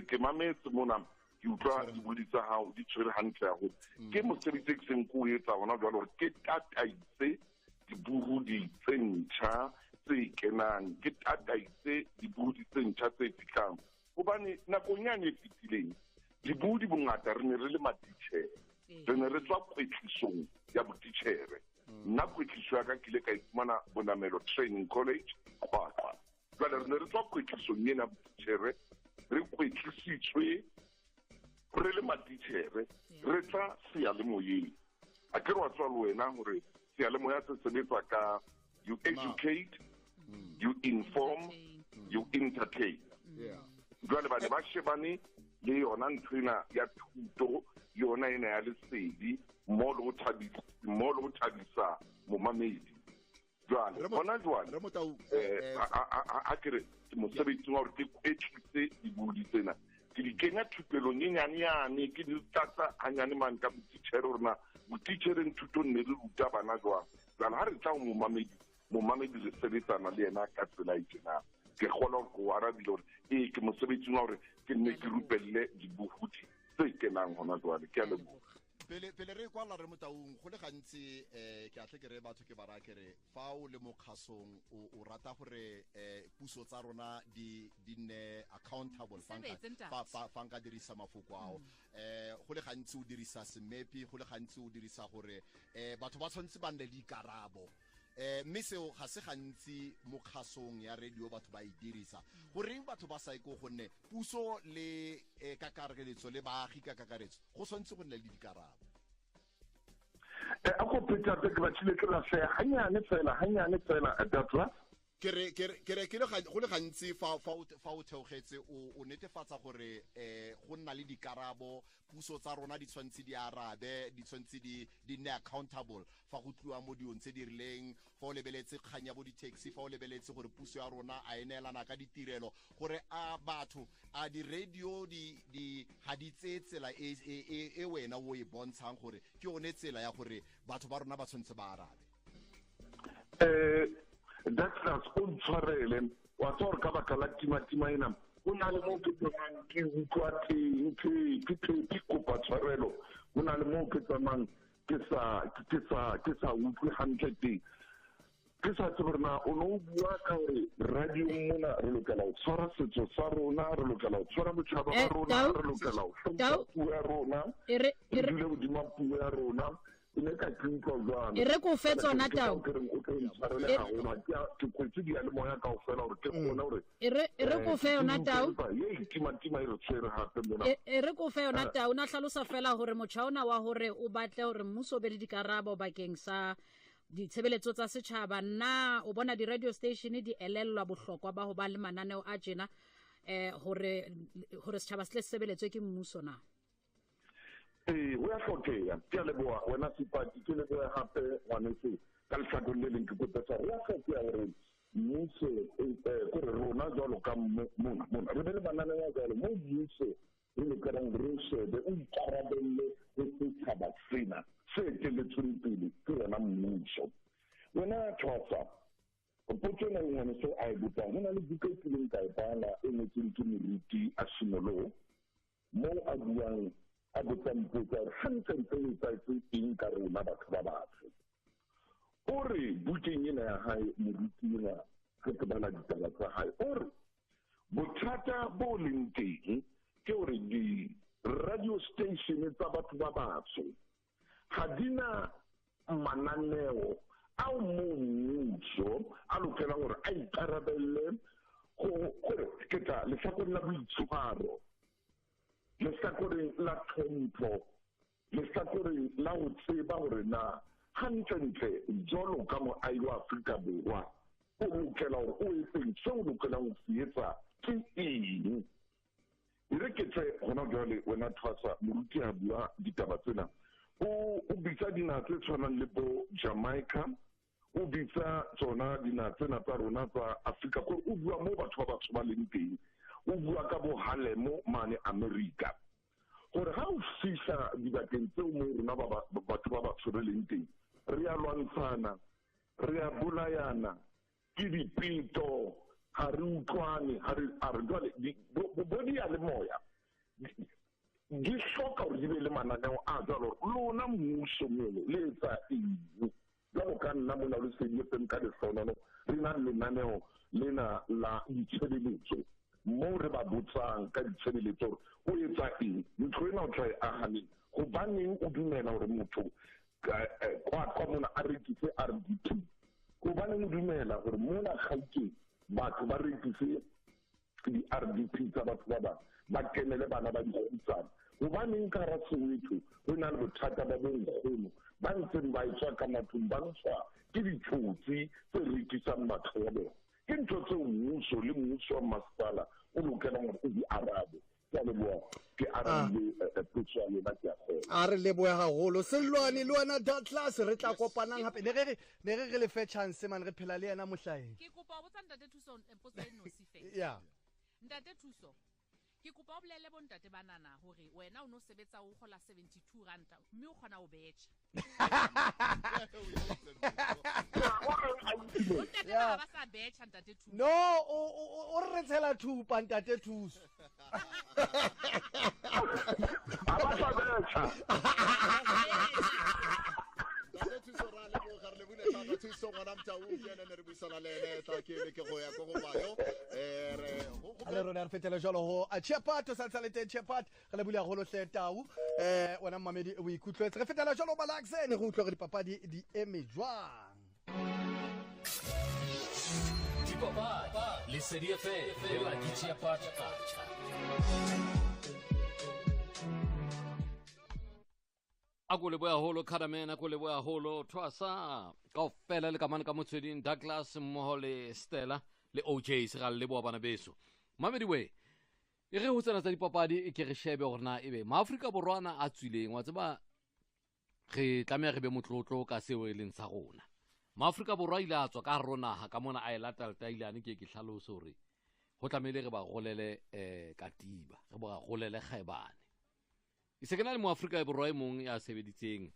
ke mametse mona, ke utlwa dibodi tsa hao di tshwere hantle haholo. Ke mosebetsi e ke seng ke o etsa hona jwale, hore ke tataise dibuhudi tse ntjha tse kenang, ke tataise dibuhudi tse ntjha tse fihlang. Hobane nakong yane e fetileng, dibuhudi bongata re ne re le matitjhere, re ne re tswa kwetlisong ya botitjhere. Nna kwetliso ya ka ke ile ka e fumana Bonamelo Training College, Qwaqwa. Jwale re ne re tswa kwetlisong ena ya botitjhere, re kwetlisitswe re le matitjhere, re tla seyalemoyeng. A ke re wa tswa le wena hore seyalemoya se sebetsa ka you educate, you inform, you entertain. Jwale ba ne ba shebane le yona ntho ena ya thuto, yona ena ya lesedi, mo le ho thabisa, mo le ho thabisa momamedi. Jwale hona jwale, a ke re ke mosebetsing wa hore ke kwetlise dibudi tsena, ke di kenya thupelong e nyane-nyane, ke di tlatsa hanyane mane ka botitjhere, hore na botitjhereng thutong ne re ruta bana jwang. Jwale ha re tla ho momamedi, momamedi re sebetsana le yena ka tsela e tjena. Ke kgona hore ke o arabile hore ee, ke mosebetsing wa hore ke nne ke rupelle dibohodi tse kenang hona jwale. Ke a leboha. Pele re kwala re Motaung, go le gantsi ke a tle ke re batho ke ba raya ke re fa o le mo kgasong o rata gore puso tsa rona di nne accountable, fa nka dirisa mafoko ao. Go le gantsi o dirisa semepi, go le gantsi o dirisa gore batho ba tshwanetse ba nne le dikarabo. Mme seo ga se gantsi mo kgasong ya radio batho ba e dirisa. Goreng batho ba sa iko, gonne puso le kakaretso le baagi ka kakaretso go tshwanetse go nne le dikarabo. A go pheta ke batlile ke lahleha hanyane fela Douglas. Ke re ke le go le gantsi fa o theogetse o netefatsa gore go nna le dikarabo, puso tsa rona di tshwanetse di arabe, di tshwanetse di nne accountable fa go tliwa mo diong tse di rileng, fa o lebeletse kgang ya bo di-taxi, fa o lebeletse gore puso ya rona a e neelana ka ditirelo, gore a batho a di-radio di ga di tseye tsela e wena o e bontshang gore ke yone tsela ya gore batho ba rona ba tshwanetse ba arabe. Douglas, o ntshwarele, wa tswa gore ka baka la tima-tima ena, ho na le moo ke tsamayang ke utlwa teng, ke kopa tshwarelo, ho na le moo ke tsamayang ke sa utlwe hantle teng. Ke sa tsebe hore na o no bua ka hore radiong mona re lokela ho tshwara setso sa rona, re lokela ho tshwara botjhaba ba rona, re lokela ho hlompha puo ya rona, re dule hodima puo ya rona. Ne ka ke utlwa jwalo. E re ko fe tsona Tau. Ke reng o tlo ntshwarele haholo, ke kwetse diyalemoya kaofela hore ke kgone hore E re ko fe yona Tau. Ye tima-tima e re tshwere hape mona. E re ko fe yona Tau, na hlalosa fela hore motjha ona wa hore o batle hore mmuso o be le dikarabo bakeng sa ditshebeletso tsa setjhaba, na o bona di-radio station di elellwa bohlokwa ba ho ba le mananeo a tjena, hore setjhaba se tle se sebeletswe ke mmuso na? Ee, ho ya hlokeha. Ke a leboha wena Sepati, ke leboha hape ngwaneso ka lehlakoreng le leng ke kope tshwarelo. Ho ya hlokeha hore mmuso, kore rona jwalo ka mona mona re be le mananeo a jwalo moo mmuso re lokelang re o shebe, o ikarabelle ho setjhaba sena se etelletsweng pele ke yona mmuso. Wena Thwasa, potso ena e ngwaneso a e botsang, ho na le buka e kileng ka e bala e ngotsweng ke moruti Asimolo, moo a buang a botsang potso ya gore gantlentle o etsahetse eng ka rona batho ba batsho. O re bukeng ena ya hae moruti enwa ge ke bala ditaba tsa hae o re bothata bo leng teng ke gore di-radio station tsa batho ba batsho ga di na mananeo ao moo mmuso a lokelang gore a ikarabelle go gore ke tla lehlakoreng la boitshwaro, lehlakoreng la tlhompho, lehlakoreng la go tseba gore na gantlentle jalo ka moahi wa Afrika Borwa o lokela gore o etseng, seo o lokelang go se etsa ke eng. E re ke tle gona jwale wena Thwasa, moruti a bua ditaba tsena, o bitsa dinaha tse tshwanang le bo Jamaica, o bitsa tsona dinaha tsena tsa rona tsa Afrika, kore o bua moo batho ba batsho ba leng teng, o bua ka bo Harlem mane America, gore ha o fihla dibakeng tseo moo rona batho ba batsho re leng teng, re a lwantshana, re a bolayana, ke dipeto, ga re utlwane, ga re a re jwale bo diyalemoya di hloka gore di be le mananeo a jwalo gore lona mmuso mono le etsa eng. Jwalo ka nna mona le Lesedi FM ka lehlohonolo re na le lenaneo lena la ditshebeletso moo re ba botsang ka ditshebeletso gore o etsa eng, ntho ena o tla e aha neng, hobaneng o dumela gore motho kwa mona a rekise RDP, hobaneng o dumela gore mona Gauteng batho ba rekise di-RDP tsa batho ba bang ba kenele bana ba dikgutsana, hobaneng ka hara Soweto ho na le bothata ba bonkgono ba ntseng ba etswa ka matlong ba ntshwa ke ditsotsi tse rekisang matlo a bona. Ke ntho tseo mmuso le mmuso wa masepala o lokelang gore o di arabe. Ke a leboha, ke arabile potso ya lona, ke a kgolwa. A re lebohe haholo Sellwane le wena Douglas, re tla kopanang hape. Ne re re le fe chance man, re phela le yena mohlaeng. Ke kopa ho botsa ntate Thuso potso e nosi fela. Yeah. Ntate Thuso, ke kopa o bolelle bo ntate banana hore wena o no sebetsa o kgola 72 ranta mme o kgona ho betjha. Bo ntate ba ba sa betjha ntate Thuso. No, o re tshela thupa ntate Thuso. Ha ba sa betjha. Ntate Thuso ra leboga, re lebohile thata Thuso ngwana Motau, ke ene ne re buisana le ene, tla ke le ke go ya ko go bayo. Re go A le rona re fetele jwalo ho a Chepat, o sa ntse le teng Chepat, re lebohile haholo hle Tau. Wena mmamedi o ikutlwetse. Re fetela jwalo Balaksen, re utlwe hore dipapadi di eme jwang. Dipapadi, Lesedi FM, le Lucky Chepat Qacha. A ko leboha haholo Cadaman, a ko leboha haholo Thwasa, kaofela le kamane ka motsweding Douglas mmoho le Stella le OJ, se ga le leboha bana beso. Mamedi we, e re ho tsena tsa dipapadi ke re shebe hore na ebe Maafrika Borwa ana a tswileng, wa tseba re tlameha re be motlotlo ka seo e leng sa rona. Maafrika Borwa a ile a tswa ka hare ho naha ka mona a e lata letailane, ke ke hlalose hore ho tlamehile re ba rolele katiba, re ba rolele kgaebane. E se ke na le Moafrika Borwa e mong ya sebeditseng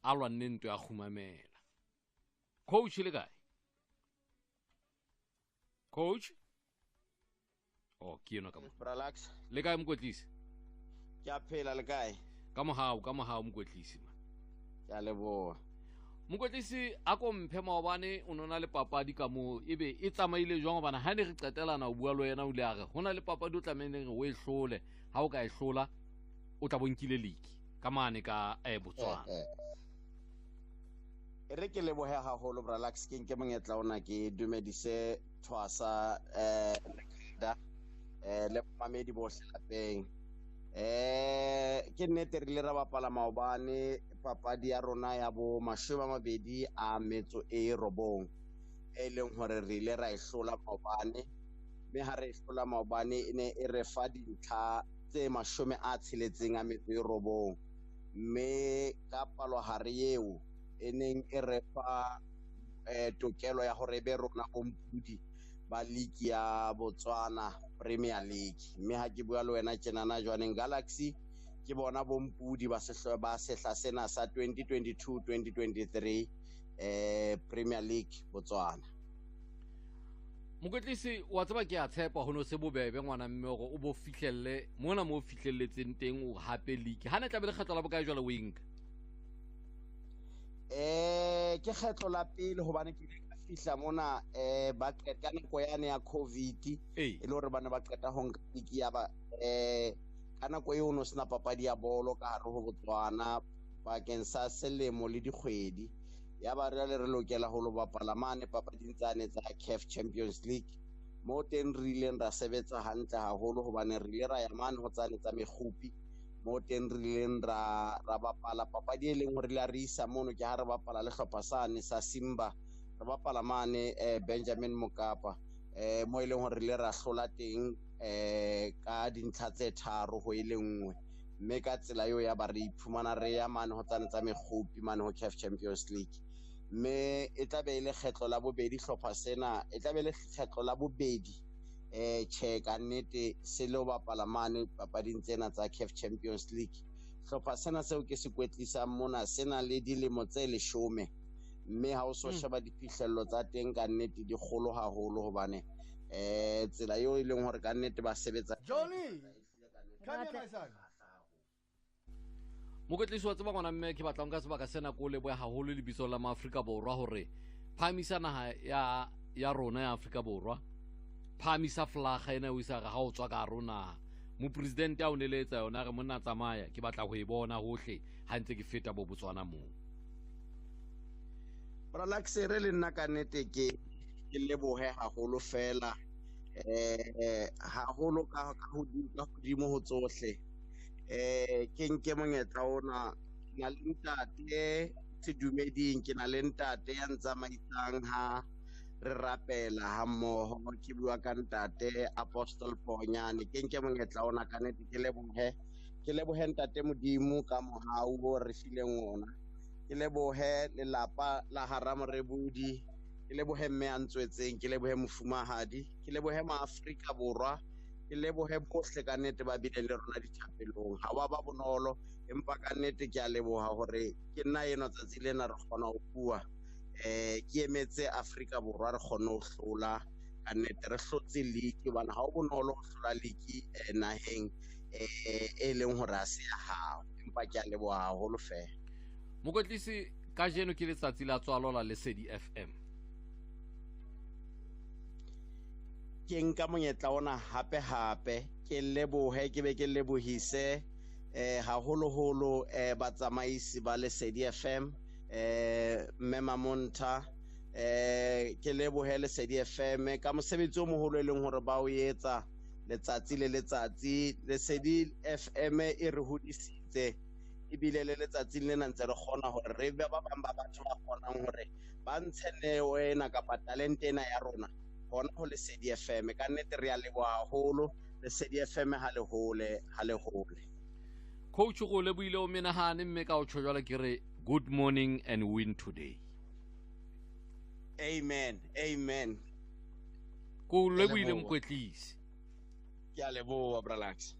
a lwanne ntwa ya kgumamela. Coach le kae? Coach? Oh, ke enwa ka mo. Relax. Le kae mokwetlisi? Ke a phela, le kae? Ka mohau, ka mohau mokwetlisi ma. Ke a leboha. Mokwetlisi a ko mphe maobane o nona le papadi ka moo, ebe e tsamaile jwang hobane ha ne re qetelana o bua le wena o ile a re ho na le papadi o tlamehileng o e hlole, ha o ka e hlola o tla bonkile league ka mane ka Botswana. E re ke lebohe haholo Bralax, ke nke monyetla ona ke dumedise Thwasa Lekada le mamedi bohle lapeng. Ke nnete re ile ra bapala maobane papadi ya rona ya bo 29 e leng hore re ile ra e hlola maobane, mme ha re e hlola maobane e ne e re fa dintlha tse 69, mme ka palohare eo e neng e re fa tokelo ya hore e be rona bompudi ba league ya Botswana Premier League. Mme ha ke bua le wena tjenana jwaneng Galaxy ke bona bompudi ba sehla sena sa 2022-2023 Premier League Botswana. Mokwetlisi wa tseba ke a tshepa ho no se bobebe ngwana mme hore o bo fihlelle mona mo fihlelletseng teng o hape league. Ha ne tlabe lekgetlo la bokae jwale o e nka? Ke kgetlo la pele hobane ke ile ka fihla mona ba qeta nako yane ya COVID e le hore bana ba qeta ho nka league ya ba ka nako eo no sena papadi ya bolo ka hare ho Botswana bakeng sa selemo le dikgwedi. Ya ba re le re lokela ho lo bapala mane papading tsane tsa CAF Champions League mo teng re ileng ra sebetsa hantle haholo hobane re ile ra ya mane ho tsane tsa mekgupi mo teng re ileng ra bapala papadi e leng hore la re isa mono ke ha re bapala le hlopha sane sa Simba re bapala mane Benjamin Mokapa mo e leng hore re ile ra hlola teng ka dintlha tse 3 ho e le nngwe mme ka tsela eo ya ba re iphumana re ya mane ho tsane tsa mekgupi mane ho CAF Champions League mme e tla be e le kgetlo la bobedi hlopha sena e tla be le kgetlo la bobedi tjhe ka nnete se le ho bapala mane papading tsena tsa CAF Champions League. Hlopha sena seo ke se kwetlisang mona se na le dilemo tse 10 mme ha o so sheba diphihlello tsa teng ka nnete di kgolo haholo hobane tsela eo e leng hore ka nnete ba sebetsa. Johnny, come here my son. Mokwetlisi wa tseba ngwana mme ke batla nka sebaka sena ko leboha haholo lebitso la Maafrika Borwa hore phahamisa naha ya rona ya Afrika Borwa, phahamisa flaga ena o isa re ha o tswa ka rona. Mopresidente a o neletsa yona re monna tsamaya ke batla ho e bona hohle ha ntse ke feta bo Botswana moo. Relax re le nna ka nnete ke lebohe haholo fela haholo ka hodimo ho tsohle. Ke nke monyetla ona ke na le ntate sedumeding, ke na le ntate ya ntsamaisang ha re rapela ha mmoho, ke bua ka ntate Apostle Ponyane. Ke nke monyetla ona ka nnete ke lebohe ntate Modimo ka mohau o re fileng ona, ke lebohe lelapa la Haramorebudi, ke lebohe mme a ntswetseng, ke lebohe mofumahadi, ke lebohe maAfrika Borwa, ke lebohe bohle ka nnete ba bileng le rona dithapelong. Ha wa ba bonolo empa ka nnete ke a leboha hore ke nna eno tsatsi lena re kgona ho bua ke emetse Afrika Borwa re kgone ho hlola ka nnete re hlotse league hobane ha o bonolo ho hlola league naheng e leng hore ha se ya hao, empa ke a leboha haholo fela. Mokwetlisi, kajeno ke letsatsi la tswalo la Lesedi FM. Ke nka monyetla ona hape hape ke lebohe ke be ke lebohise haholoholo batsamaisi ba Lesedi FM mme Mamonta ke lebohe Lesedi FM ka mosebetsi o moholo e leng hore ba o etsa letsatsi le letsatsi. Lesedi FM e re hodisitse ebile le letsatsing lena ntse re kgona hore re be ba bang ba batho ba kgonang hore ba ntshe neo ena kapa talente ena ya rona hona ho Lesedi FM. Ka nnete re a leboha haholo Lesedi FM ha le hole ha le hole. Coach go lebohile o menahane mme ka o tjho jwale ke re good morning and win today. Amen, amen. Ko lebohile mokwetlisi. Ke a leboha Bralax.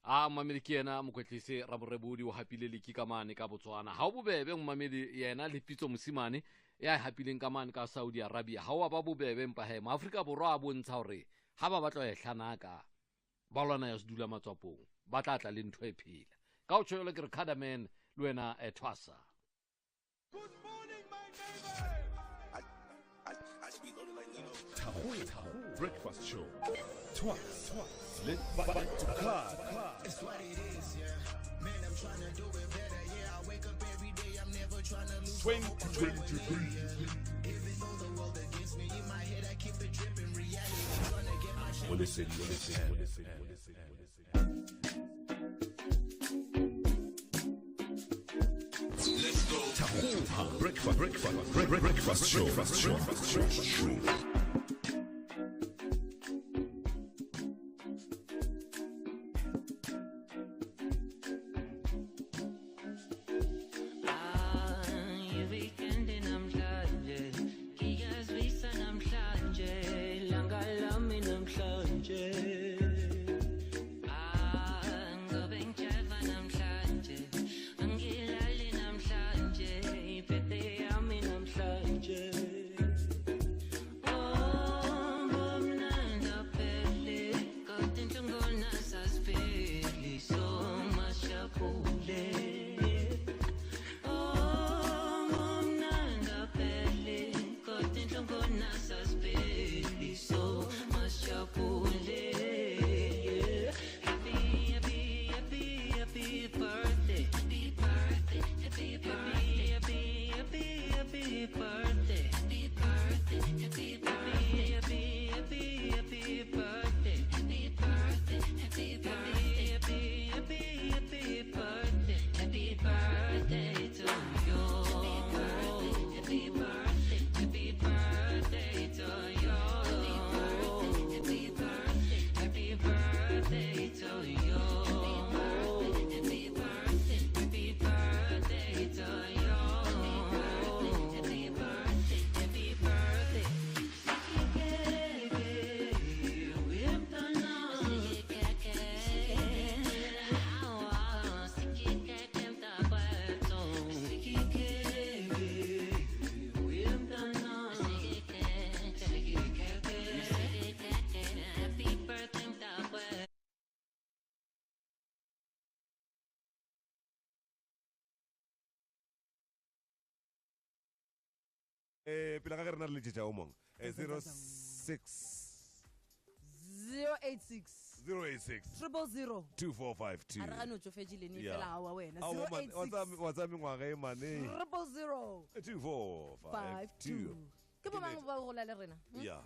A mamedi ke yena mokwetlisi Ramorebudi o hapile liki ka mane ka Botswana. Ha o bobebe mmamedi yena le Pitso Mosimane ya hapileng ka mane ka Saudi Arabia. Ha wa ba bobebe empa he Maafrika Borwa a bontsha hore ha ba batla ho e hlanaka ba lwana ya sedula matswapong ba tla tla le ntho e phela. Ka o tjho ke re Cadaman le wena Thwasa. Good morning my neighbor. Thago Breakfast Show. Twice. Let back to class. It's what it is, yeah. Man, I'm trying to do it better, yeah. I wake up every day, I'm never trying to lose. 2023. Even though the world against me, in my head I keep it dripping. Reality, trying to get my shit. Listen. Let's go. Thago Breakfast Show. Oh. Pele ga ge rena re letšetša o mongwe. 06 086 086 000 2452. A re gane o tsofetše lene Yeah. fela aowa wena. Aowa, man, wa 086 tsaya mengwaga e mane. 000 2452. Ke bo mang ba gola le rena? Ya.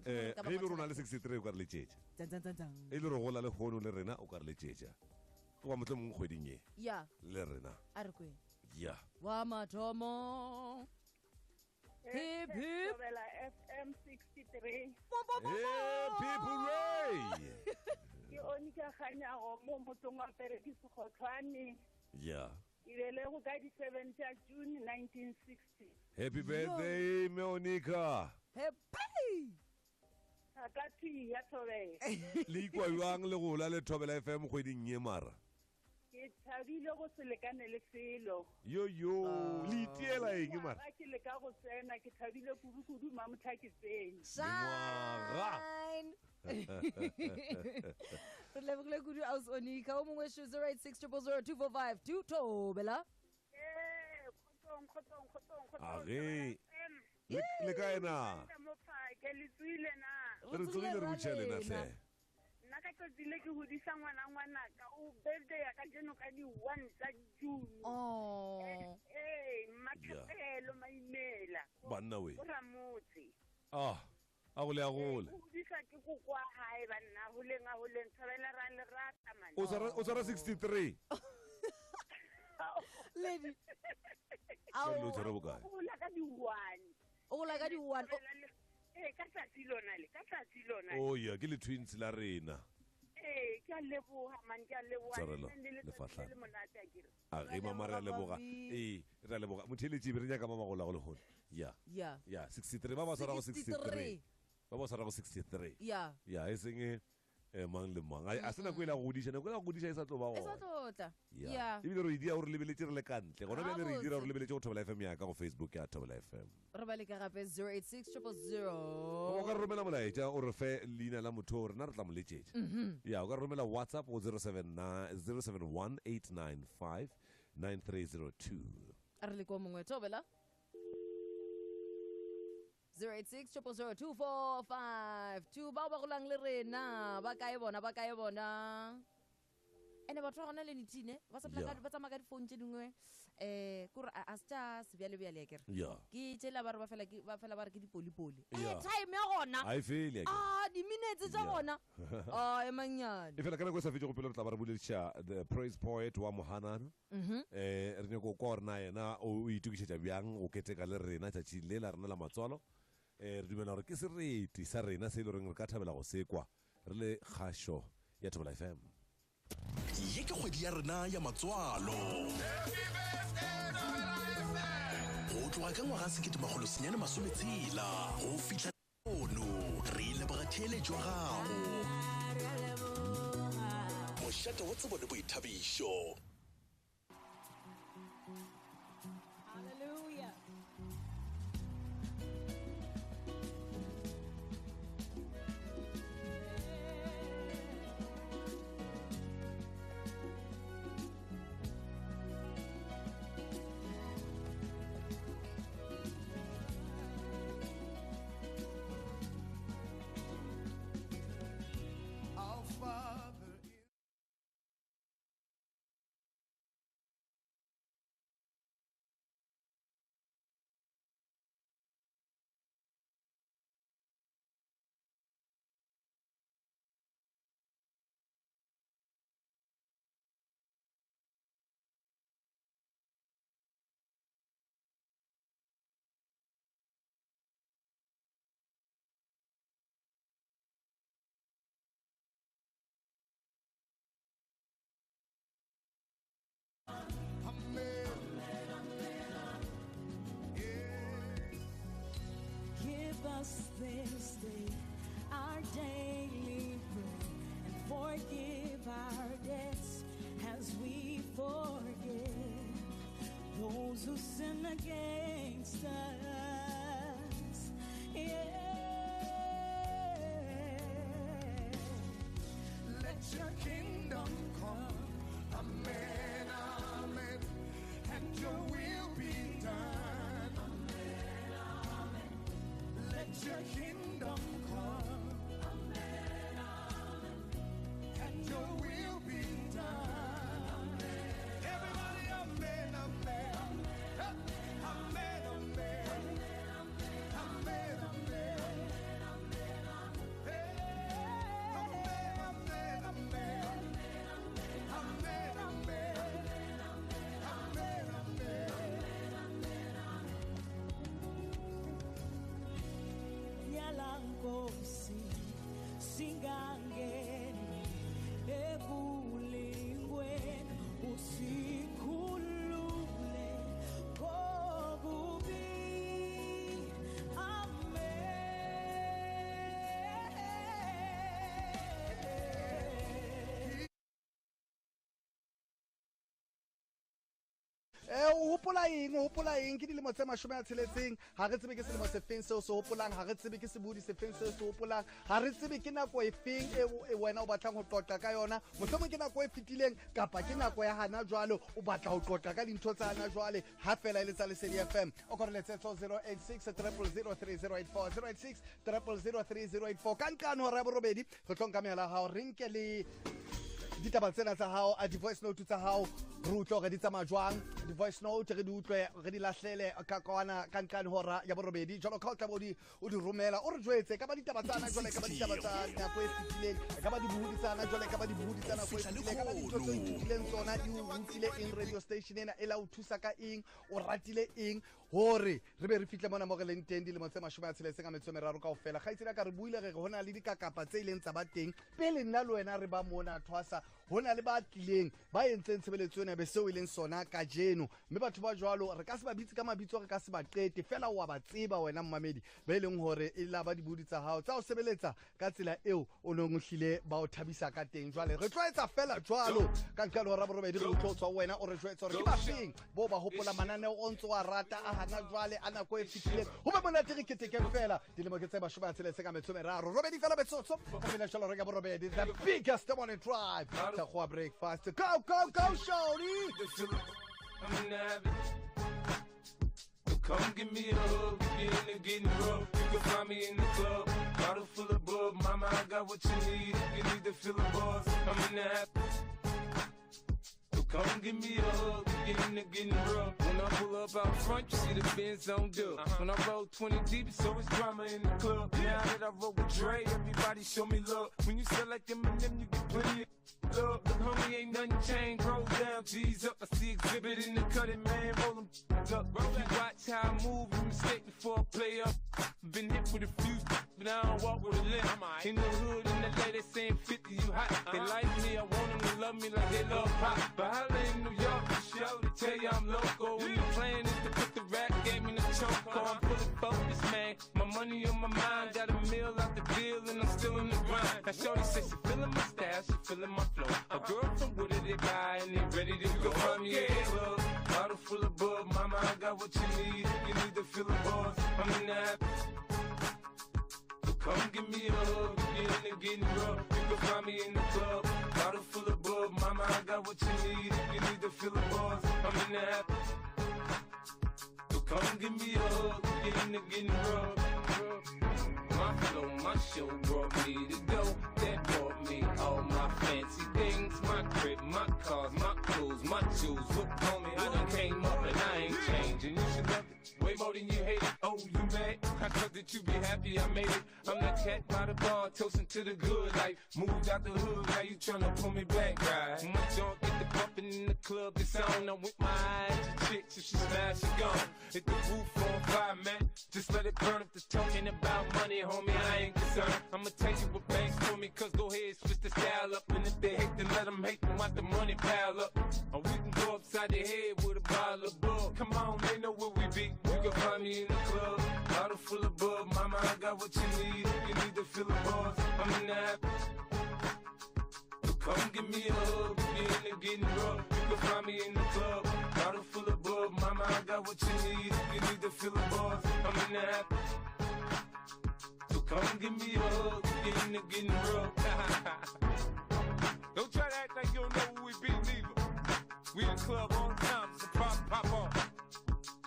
Mohlomong ka ba Ge e le rona matšatši. le 63 o ka re letšetša. Tang, tang, tang, tang. E le re gola le kgono le rena o ka re letšetša. Goba mohlomongwe kgweding ye Ya, le rena. a re kweng. Ya. Wa mathomo. Hip hip. Thobela FM 63. Happy hooray. Ke Onika Kganyago mo motseng wa Perekisi Kgotlhwane. Ya. Ke belego ka di-7 tša June 1960. Happy birthday Meonika. Happy. Ka thwi ya Thobela. Le ikwa bjang le gola le Thobela FM kgweding ye mara? Ke thabile go se lekane le selo. Yo yo, le itiela eng mara? Ga ke leka go tsena ke thabile kudu-kudu mamotlha ke tsene. Mengwaga. Re lebogile kudu aus Onika. O mongwe sho 086 000 2452 Thobela. Kgotsong, kgotsong, kgotsong, kgotsong. Age. Le kae na? Mo phake le tsoile na? Re tsogile re butšha lena hle. Nna ka tsatsi le ke hodisa ngwana ngwanaka o birthday ya kajeno ka di-1 tsa June. Oh. Ee, Mmathapelo Maimela. Banna we. O ramotse. Ah, a go le a gole. O hodisa ke koko wa hae banna holeng a holeng Thobela ra le rata man. O tshwara 63. Lady. Jwale o tshwara bokae? O gola ka di-1. O gola ka di-1. Ee, ka tsatsi lona le, ka tsatsi lona le. Oh ya, ke le twins la rena. Ee, ke a leboha man, ke a leboha. Tshwarelo, Le nne le letsatsi lefahlana. le le monate akere. A ge mama re a leboga. Ee, re a leboga. Motheeletši be re nyaka ba ba golago lehono. Ya. Ya. Ya, 63 ba ba tshwarago 63. Ba ba tshwarago 63. Ya. Ya, e seng mang le mang. A se nako e la go godiša, nako e la go godiša e sa tlo ba E sa gona. tlo tla. Ya. Ya. Ebile re e dia gore lebeletse re le ka ntle. Gona bjale re e dira Gabotse. gore lebeletse go Thobela FM ya ka go Facebook ya Thobela FM. Re bale ka gape 086 O 000. ka re romela molaetša o re fe leina la motho o rena re tla mo letšetša. Ya, o ka re romela WhatsApp go 079 071 895 9302. A re le ko mongwe Thobela. 086 000 2452 bao ba golang le rena ba kae bona ba kae bona ene batho ba gona le nitine ba sa Yeah. ba tsamaya ka difounu tše dingwe kore a se tša sebjalebjale akere Yeah. ke tšela ba re ba fela ba fela ba re ke dipolipoli Yeah. time ya gona Ha e fele, akere. a di-minutes tša Yeah. gona a emannyane E fela ka nako e sa fetše go pele re tla ba re bolediša the praise poet wa Mohanana. Re nyako kwa gore na yena o itokišetša bjang go keteka le rena tšatši le la rena la matswalo. Re dumela gore ke sereti sa rena se e le goreng re ka thabela go sekwa re le kgašo ya Thobela FM. Ye ke kgwedi ya rena ya matswalo. Go tloga ka ngwaga 1960 go fihla lehono re leboga theeletšo ya gago. Mošate wa tsebo le boithabišo. Hallelujah. Our Father Amen. Give us this day our daily bread, and forgive our debts as we forgive those who sin against us. Yeah. Let your kingdom come. Amen, amen. And your will be done. Amen, amen. hopola eng ke dilemo tse 60, ha re tsebe ke selemo se feng seo se hopolang, ha re tsebe ke sebodi se feng seo se hopolang, ha re tsebe ke nako e feng e wena o batlang ho qoqa ka yona, mohlomong ke nako e fetileng kapa ke nako ya hana jwale o batla ho qoqa ka dintho tsa hana jwale, ha fela e le tsa Lesedi FM. O ka re letsetsa 086 000 3084, 086 000 3084. Ka nqane hora ya borobedi re tlo nka mehala ya hao, re nke le ditaba tsena tsa hao, a di-voice note tsa hao, re utlwe hore di tsamaya jwang. Di-voice note re di utlwe, re di lahlele ka kwana ka nqane hora ya borobedi. Jwalo ka o tla bo o di romela, o re jwetse ka ba ditaba tsa hana jwale, ka ba ditaba tsa nako e fetileng, ka ba dibohodi tsa hana jwale, ka ba dibohodi tsa nako e fetileng, ka ba dintho tseo o ithutileng tsona, di o rutile eng radio station ena, e la o thusa ka eng, o ratile eng, hore re be re fihle mona mo re leng teng dilemo tse 63 kaofela. Kgaitsedi ka re buile re re ho na le dikakapa tse ileng tsa ba teng pele nna le wena re ba mona thwasa, ho na le ba tlileng ba entseng tshebeletso ena be seo e leng sona kajeno. Mme batho ba jwalo re ka se ba bitse ka mabitso, re ka se ba qete fela, wa ba tseba wena mmamedi, ba e leng hore e la ba dibodi tsa hao tsa ho sebeletsa ka tsela eo o neng o hlile ba o thabisa ka teng. Jwale re tlo etsa fela jwalo ka ntle le hora borobedi, re utlwe ho tswa ho wena, o re jwetse hore ke bafeng bo ba hopola mananeo o ntso wa rata a hana jwale a nako e fetileng. Ho be monate, re ketekeng fela dilemo ke tse 63, robedi fela metsotso ka pele jwalo re ka borobedi. The biggest morning drive, Thakgoa Breakfast. Go, go, go, shorty. Come give me a hug, if you're in the getting rough. You can find me in the club, bottle full of bub. Mama, I got what you need if you need to fill a buzz. I'm in the habit. Come give me a hug, if you're in the getting rough. When I pull up out front, you see the Benz on dub. When I roll 20 deep, so it's drama in the club. Now that I roll with Dre, everybody show me love. When you sell like Eminem, you get plenty of love. Look, homie, ain't nothing changed. Roll down, G's up. I see exhibit in the cutting, man. Roll them up. If you watch how I move, you mistake before I play up. Been hit with a few, but I don't walk with a limp. In the hood, in the lady saying 50, you hot. They like me, I want them to love me like they love pop. But holla in New York, for sure, they tell you I'm local. And the plan is to put the rap game in the choke. I'm fully focused, man. My money on my mind, got a meal out the deal, and I'm still in the grind. Now shorty says she feeling my style, she feeling my flow. A girl from Wooded, they buy, and they ready to go. Find me in the club, bottle full of bub. Mama, I got what you need if you need to fill a buzz. I'm in the habit. Come give me a hug, if you're in the getting rough. You can find me in the club, bottle full of bub. Mama, I got what you need if you need to fill a buzz. I'm in the habit. So come give me a hug, if you're in the getting rough. My flow, my show brought me to go. That brought me all my fancy things. My crib, my cars, my clothes, my jewels. Look, homie, I done came up and I ain't changing. You should love it way more than you hate it. Oh, you mad? I thought that you be happy I made it. I'm that cat by the bar, toasting to the good life. Moved out the hood, now you tryna pull me back, right? My junk get the bumping in the club, it's on. I'm with my eyes to chicks, if she smash, she gone. Hit the roof on fire, man. Just let it burn. If they're talking about money, homie, I ain't concerned. I'ma tell you what banks told me, cause go ahead, switch the style up. And if they hate, then let them hate, them want the money pile up. Or we can go upside the head with a bottle of bug. Come on, they know where we be. You can find me in the club, bottle full of bub. Mama, I got what you need if you need to fill a buzz. I'm in the habit. So come give me a hug, if you're in the getting rough. You can find me in the club, bottle full of bub. Mama, I got what you need if you need to fill a buzz. I'm in the habit. So come give me a hug, if you're in the getting rough. Don't try to act like you don't know who we be, neither. We in the club all the time, it's a problem, pop on.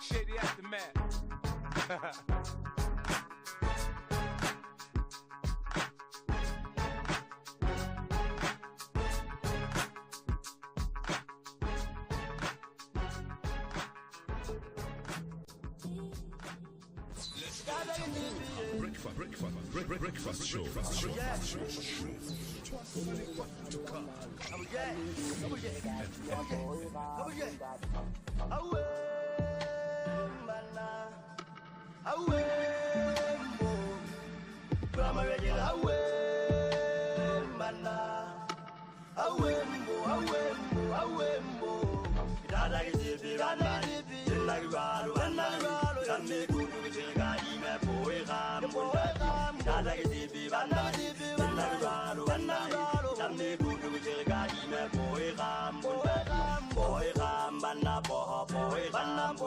Shady aftermath. Breakfast show.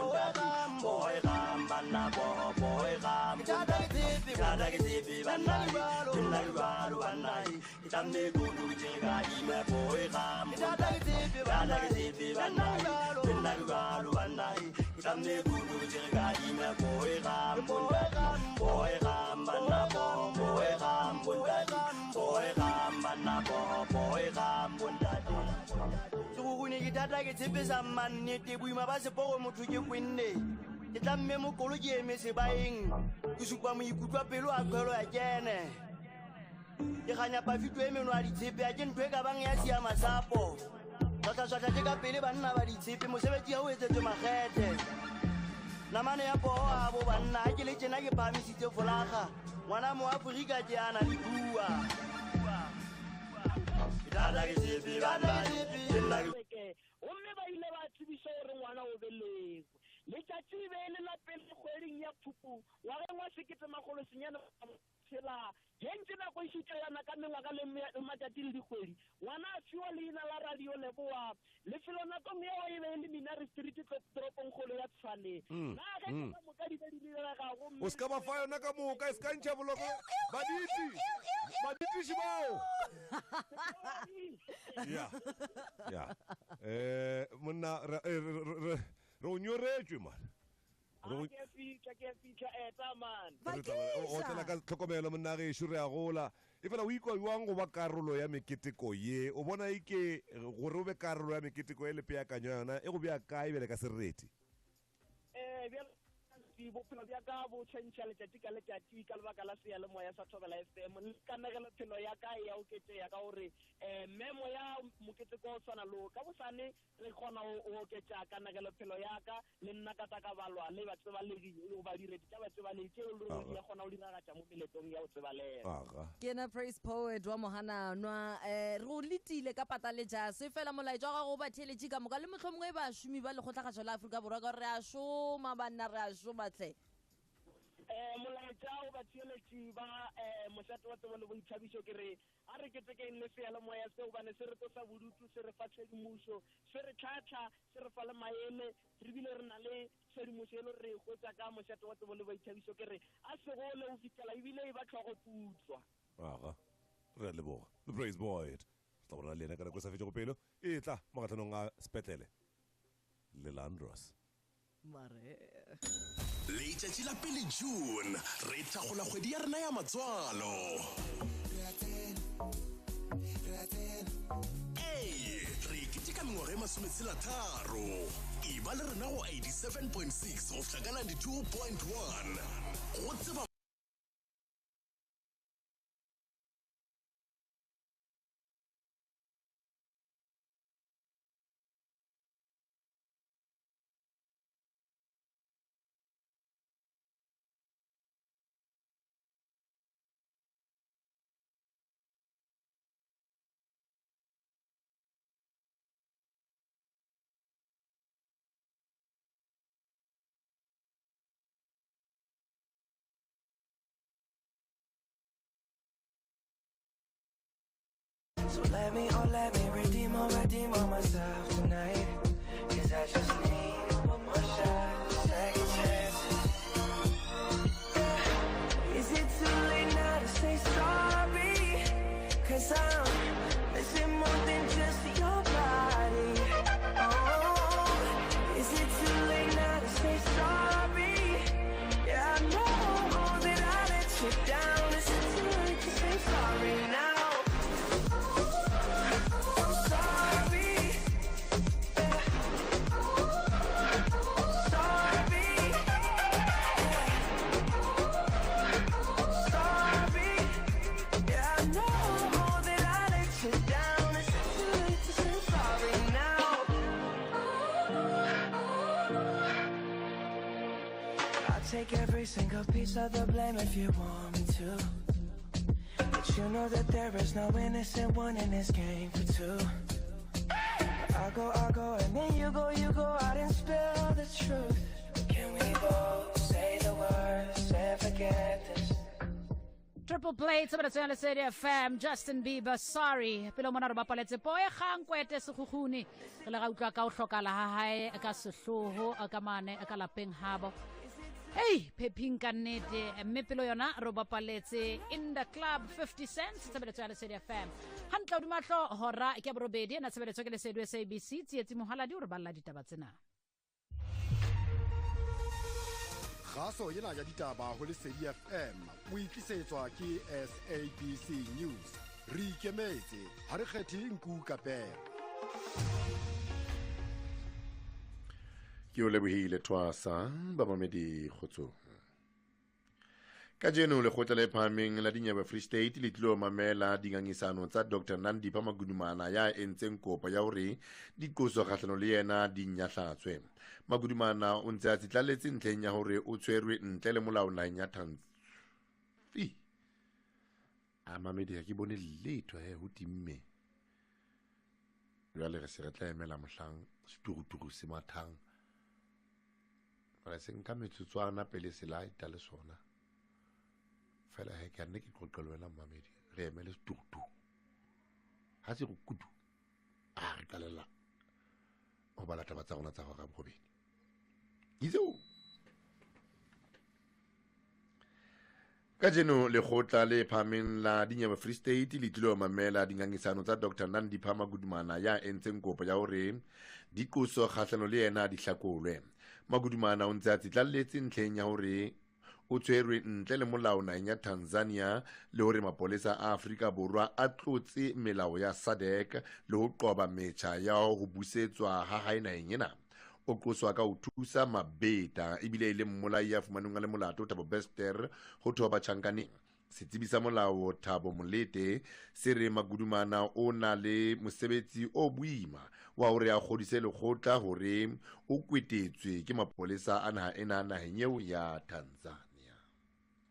Boy, banna bo e ga thata ke tshepe banna ke nna jwalo banna ke tlamme kudu ke ka ime bo e ga thata ke tshepe banna ke nna jwalo banna ke tlamme kudu ke ka ime bo e ga bo e ga banna bo e ga bo e ga banna bo e ga bontate Sekgukgune ke thata ke tshepesa mannete boima ba seporo motho ke kwenne ke tlamme mokolo ke eme sebaeng ke supa moikutlwa pelo a kgwelo ya kene ke ganyapa fito e meno a ditshepe a ke ntho e ka bang ya sia masapo tlhwatlhwatlhwa ke ka pele banna ba ditshepe mosebetsi ya o etsetswe makgethe namane ya poo a bo banna ha ke le tjena ke phahamisitse folaga ngwana mo Afrika ke ana le bua gomme ba ile ba tsebiša gore ngwana o belegwe letšatši e be e le la pele kgweding ya Phupu ngwageng wa 1906 gentse nako e šutelana ka mengwaga le matšatši le dikgwedi ngwana a fiwa leina la Radio Leboa lefelo nakong yeo e be e le Minari Street toropongkgolo ya Tshwane na ge ka moka di be di diregago o se ka ba fa yona ka moka e se ka ntšha boloko baditi baditiši bao ya ya monna re o nyoretšwe man o tsena ka tlhokomelo monna gešo re a gola e fela o ikwa jwang go ba karolo ya meketeko ye o bona eke gore o be karolo ya meketeko e le peakanyo ya yona e go bea kae bjale ka sereti bophelo bja ka bo tšhentšha letšatši ka letšatši ka lebaka la seyalemoya sa Thobela FM le kanegelo phelo ya ka e ya oketšega ka gore memo ya moketeko o tshwana lo ka bosane re kgona go oketša kanegelo phelo ya ka le nna ka tla ka balwa le batsebalegi goba direti tša batsebalegi tšeo le gore di kgona go diragatša mo meletong ya go tsebalega. Ke yena Praise Poet wa Mohananwa re go letile ka pata le jase fela molaetša wa gago o ba theeletše ka moka le mohlomongwe bašomi ba lekgotlakgašo la Afrika Borwa ka gore re a šoma banna re a šoma tle. Molaetša o batheeletši ba mošate wa tsebo le boithabišo ke re a re ketekeng le seyalemoya se gobane se re tlosa bodutu se re fa tshedimošo se re tlhatlha se re fa le maele re bile re na le tshedimošo e le re hwetša ka mošate wa tsebo le boithabišo ke re a se gole go fihlela ebile e ba tlhogo putswa. Aga re a leboga le Praise Boyd re tla bona le yena ka nako e sa fetšego pelo e tla magatlhanong a sepetlele le Landros. Letšatši la pele June re thagola kgwedi ya rena ya matswalo. Ee, re keteka mengwaga e 63. E ba le rena go 87.6 go fihla ka 92.1 go tseba So let me, oh let me redeem or redeem on myself tonight. Cause I just need one more shot, second chances. Yeah. Is it too late now to say sorry? Cause I'm missing more than just your body. Oh, is it too late now to say sorry? Yeah, I know that I let you down. Is it too late to say sorry now? Take every single piece of the blame if you want me to. But you know that there is no innocent one in this game for two. I go, and then you go out and spill the truth. Can we both say the words and forget this? Triple Play tshebeletso ya Lesedi FM Justin Bieber sorry pele mona re bapaletse po e gang kwete Sekgukgune re le ga utlwa ka o hlokala ha hae ka sehloho ka mane ka lapeng habo. Hei, phephing ka nnete, mme pelo yona re bapaletse In The Club 50 Cents, tshebeletso ya Lesedi FM. Hantle hodima hlo hora ke ya borobedi, ena tshebeletso ke Lesedi SABC. Tsietsi Mohaladi o re balla ditaba tsena. Kgaso ena ya ditaba ho Lesedi FM o itlisetswa ke SABC News. Re ikemetse, ha re kgethe nku ka pere. Ke o lebohile Thwasa, bamamedi kgotsong. Kajeno lekgotla le phahameng la dinyewe Free State le tlilo mamela dingangisano tsa Dr. Nandipha Magudumana ya entseng kopo ya hore diqoso kgahlano le yena di nyahlatswe. Magudumana o ntse a tsitlaletse ntlheng ya hore o tshwerwe ntle le molao naheng ya Tanzania. A mamedi ha ke bone letho he ho timme. Jwale re se re tla emela mohlang seturuturu se mathang. Re se nka metsotswana pele se laeta le sona. Fela he ke nne ke qoqele wena mmamedi, re emele seturuturu. Ha se re kudu, a re qalella ho bala taba tsa rona tsa hora borobedi. Itse Kajeno lekgotla le phahameng la dinyewe Free State le tlilo mamela dingangisano tsa Dr. Nandipha Magudumana ya entseng kopo ya hore diqoso kgahlano le yena di hlakolwe. Magudumana o ntse a tsitlalletse ntlheng ya hore o tshwerwe ntle le molao naheng ya Tanzania le hore mapolesa a Afrika Borwa a tlotse melao ya SADC le ho qoba metjha ya ho busetswa ha hae naheng ena. O qoswa ka ho thusa mabeta ebile e le mmolai ya fumanweng a le molato Thabo Bester ho thoba tjhankaneng. Setsebi sa molao Thabo Molete se re Magudumana o na le mosebetsi o boima wa hore a kgodise lekgotla hore o kwetetswe ke mapolesa a naha ena naheng eo ya Tanzania.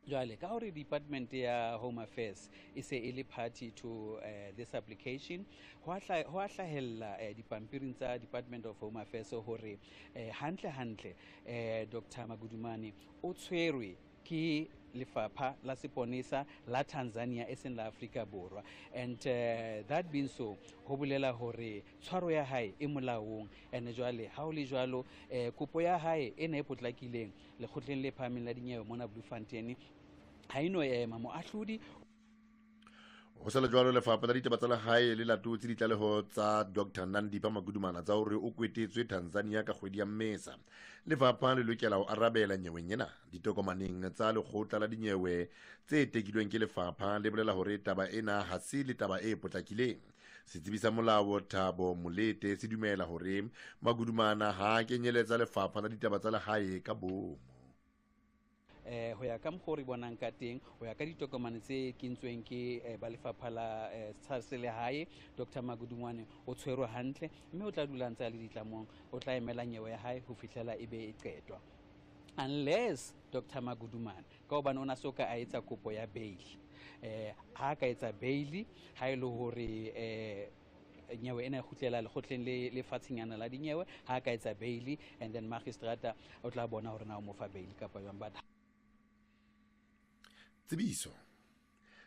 Jwale ka hore department ya Home Affairs e se e le party to this application, ho a hlahella dipampiring tsa Department of Home Affairs hore hantle hantle Dr. Magudumane o tshwerwe ke lefapha la seponesa la Tanzania e seng la Afrika Borwa. And that being so, ho bolela hore tshwaro ya hae e molaong. And jwale ha ho le jwalo, kopo ya hae e ne e potlakileng lekgotleng le phahameng la dinyewe mona Bloemfontein ha eno ema moahlodi. Ho sala jwalo lefapha la ditaba tsa lehae le latotse ditlaleho tsa Dr. Nandipha Magudumana tsa hore o kwetetswe Tanzania ka kgwedi ya Mmesa. Lefapha le lokela ho arabela nyeweng ena. Ditokomaneng tsa lekgotla la dinyewe tse tekilweng ke lefapha le bolela hore taba ena ha se le taba e potlakileng. Setsebi sa molao Thabo Molete se dumela hore Magudumana ha kenyeletsa lefapha la ditaba tsa lehae ka bomo. Ho ya ka mokgwa o re bonang ka teng, ho ya ka ditokomane tse kentsweng ke ba lefapha la selehae, Dr. Magudumane o tshwerwe hantle mme o tla dula ntse a le ditlamong, o tla emela nyewe ya hae ho fihlela e be e qetwa. Unless Dr. Magudumane ka hobane o na so ka a etsa kopo ya bail, ha ka etsa bail ha e le hore nyewe ena e kgutlela lekgotleng le lefatshenyana la dinyewe, ha ka etsa bail and then magistrata o tla bona hore na o mo fa bail kapa jwang. But Tsebiso.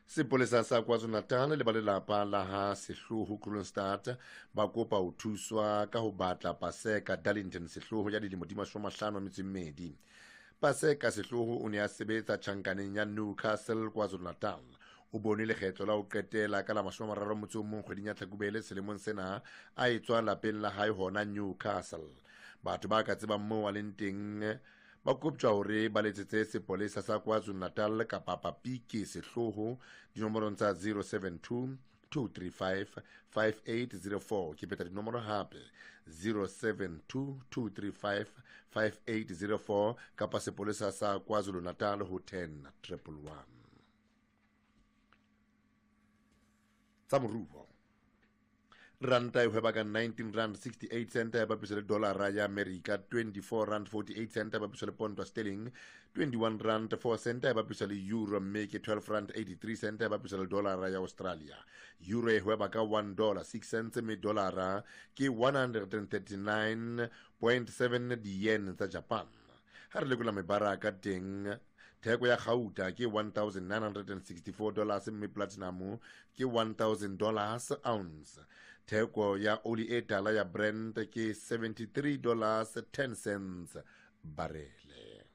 Sepolesa sa KwaZulu-Natal le ba lelapa la ha Sehloho Kroonstad ba kopa ho thuswa ka ho batla Paseka Darlington Sehloho ya dilemo di 52. Paseka Sehloho o ne a sebetsa tjhankaneng ya Newcastle KwaZulu-Natal. O bone lekgetlo la ho qetela ka la 31 kgweding ya Tlhakubele selemong sena a etswa lapeng la hae hona Newcastle. Batho ba ka tsebang moo a leng teng ba koptjwa hore ba letsetse sepolesa sa KwaZulu-Natal kapa Papike Sehloho dinomorong tsa 072 235 5804. Ke peta dinomoro hape 072 235 5804 kapa sepolesa sa KwaZulu-Natal ho 10 111. Tsa moruo. Ranta e hweba ka 19 rand 68 cent e bapiswa le dollara ya Amerika, 24 rand 48 cent e bapiswa le pond sterling, 21 rand 4 cent e bapiswa le euro, mme ke 12 rand 83 cent e bapiswa le dollara ya Australia. Euro e hweba ka $1.06 mme dollara ke 139.7 di-yen tsa Japan. Ha re lekola mebaraka teng, theko ya gauta ke $1,964 mme platinum ke $1,000 ounce. Theko ya oli e tala ya Brent ke $73.10 barele.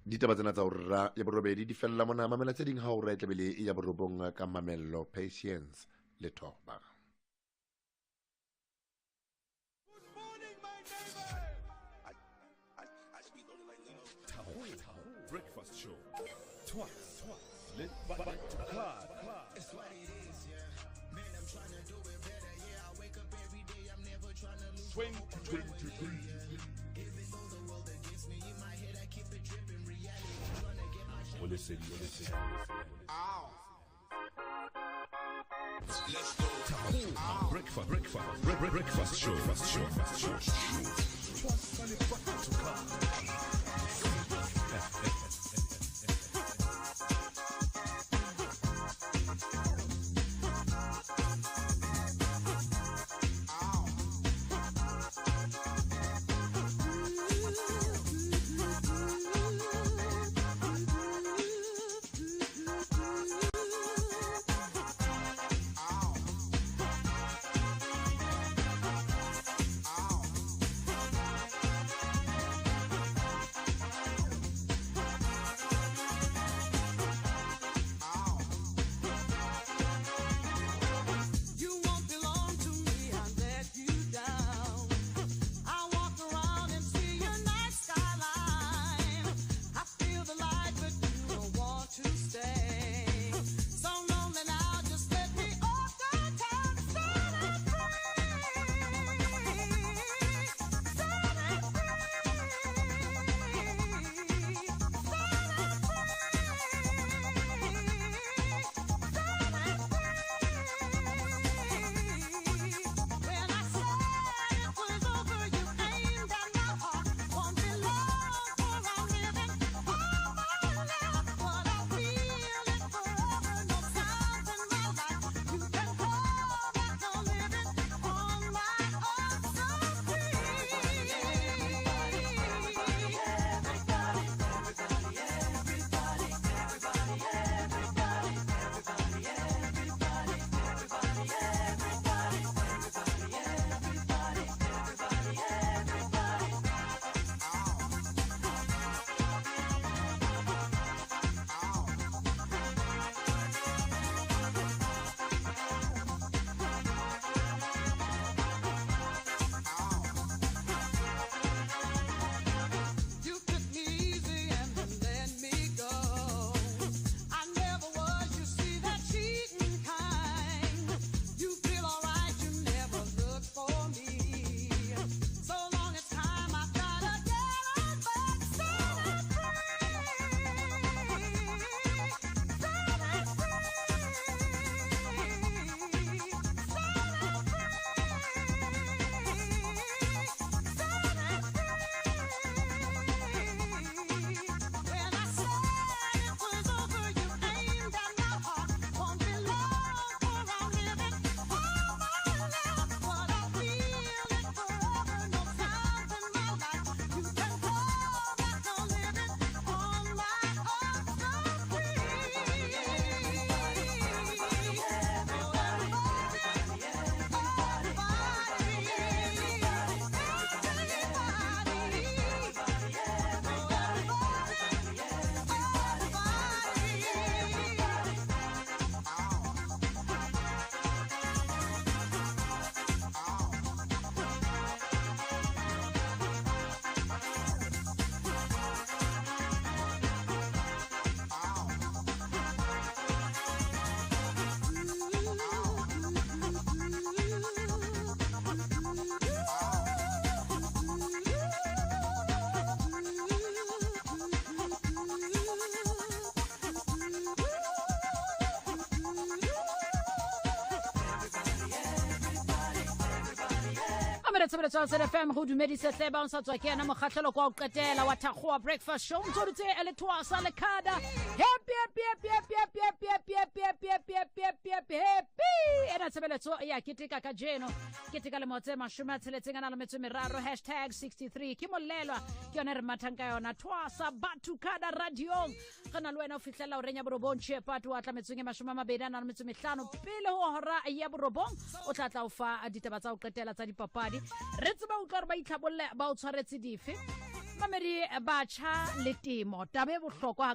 Ditaba tsena tsa ora ya borobedi di fella mona. Mamela tse ding ha ora e tlabele e ya borobong ka mamello, Patience le Thoba. Breakfast Show. Twice. Le Batukad. It's what it is, yeah. Man, I'm trying to do it better, yeah. I wake up every day, I'm never trying to lose. 2023. Even though the world against me, in my head I keep it dripping. Reality, trying to get my shit. Lesedi. Ow. Let's go. Breakfast, breakfast, breakfast show. Breakfast show. Breakfast show. Le Batukad. You won't belong to me, I let you down. I walk around and see your night skyline. I feel the light, but you don't want to stay. So lonely now, just let me off the town. Set it free. Set it free. Set it free. Set it free. When I said it was over, you aimed at my heart. Won't be long for I'm living all my life, but I feel it forever. No sound in my life. You can call that no living on my own. So free. Everybody, everybody, everybody, everybody, everybody, everybody, everybody, everybody, everybody, everybody, everybody, everybody, everybody. You took me easy and then let me go. I never was, you see, that cheating kind. You feel alright, you never look for me. So long it's time, I've gotta get on back. Set it free. Set it free. Set it free. Set it free. When I said it was over, you aimed at my heart. Won't be long for I'm living all my life, but I feel it forever. No sound in my life. You can call that no living on my own. So free. Everybody, everybody, Mamela tshebeletso ya ZFM go dumedise hle ba o sa tswa ke yena mokgatlhelo kwa o qetela wa Thakgoa Breakfast Show. Ntse o dutse e le Thoasa le Khada. Happy, happy, happy, happy, happy, happy, happy, happy, happy, happy, happy, happy, happy, happy. Ena tshebeletso ya keteka kajeno. Keteka lemo tse 60 a na le metso e meraro, hashtag 63 ke molelwa ke yone re mathang ka yona. Thoasa Batukada radiong. Re na le wena o fihlela horeng ya borobong. Tjhepato wa tlametsweng e 20 a na le metso e mehlano pele ho hora ya borobong. O tla tla o fa ditaba tsa ho qetela tsa dipapadi. Re tseba utlwa hore ba itlhabolle ba o tshwaretse dife. Mamedi, batjha le temo, taba e bohlokwa.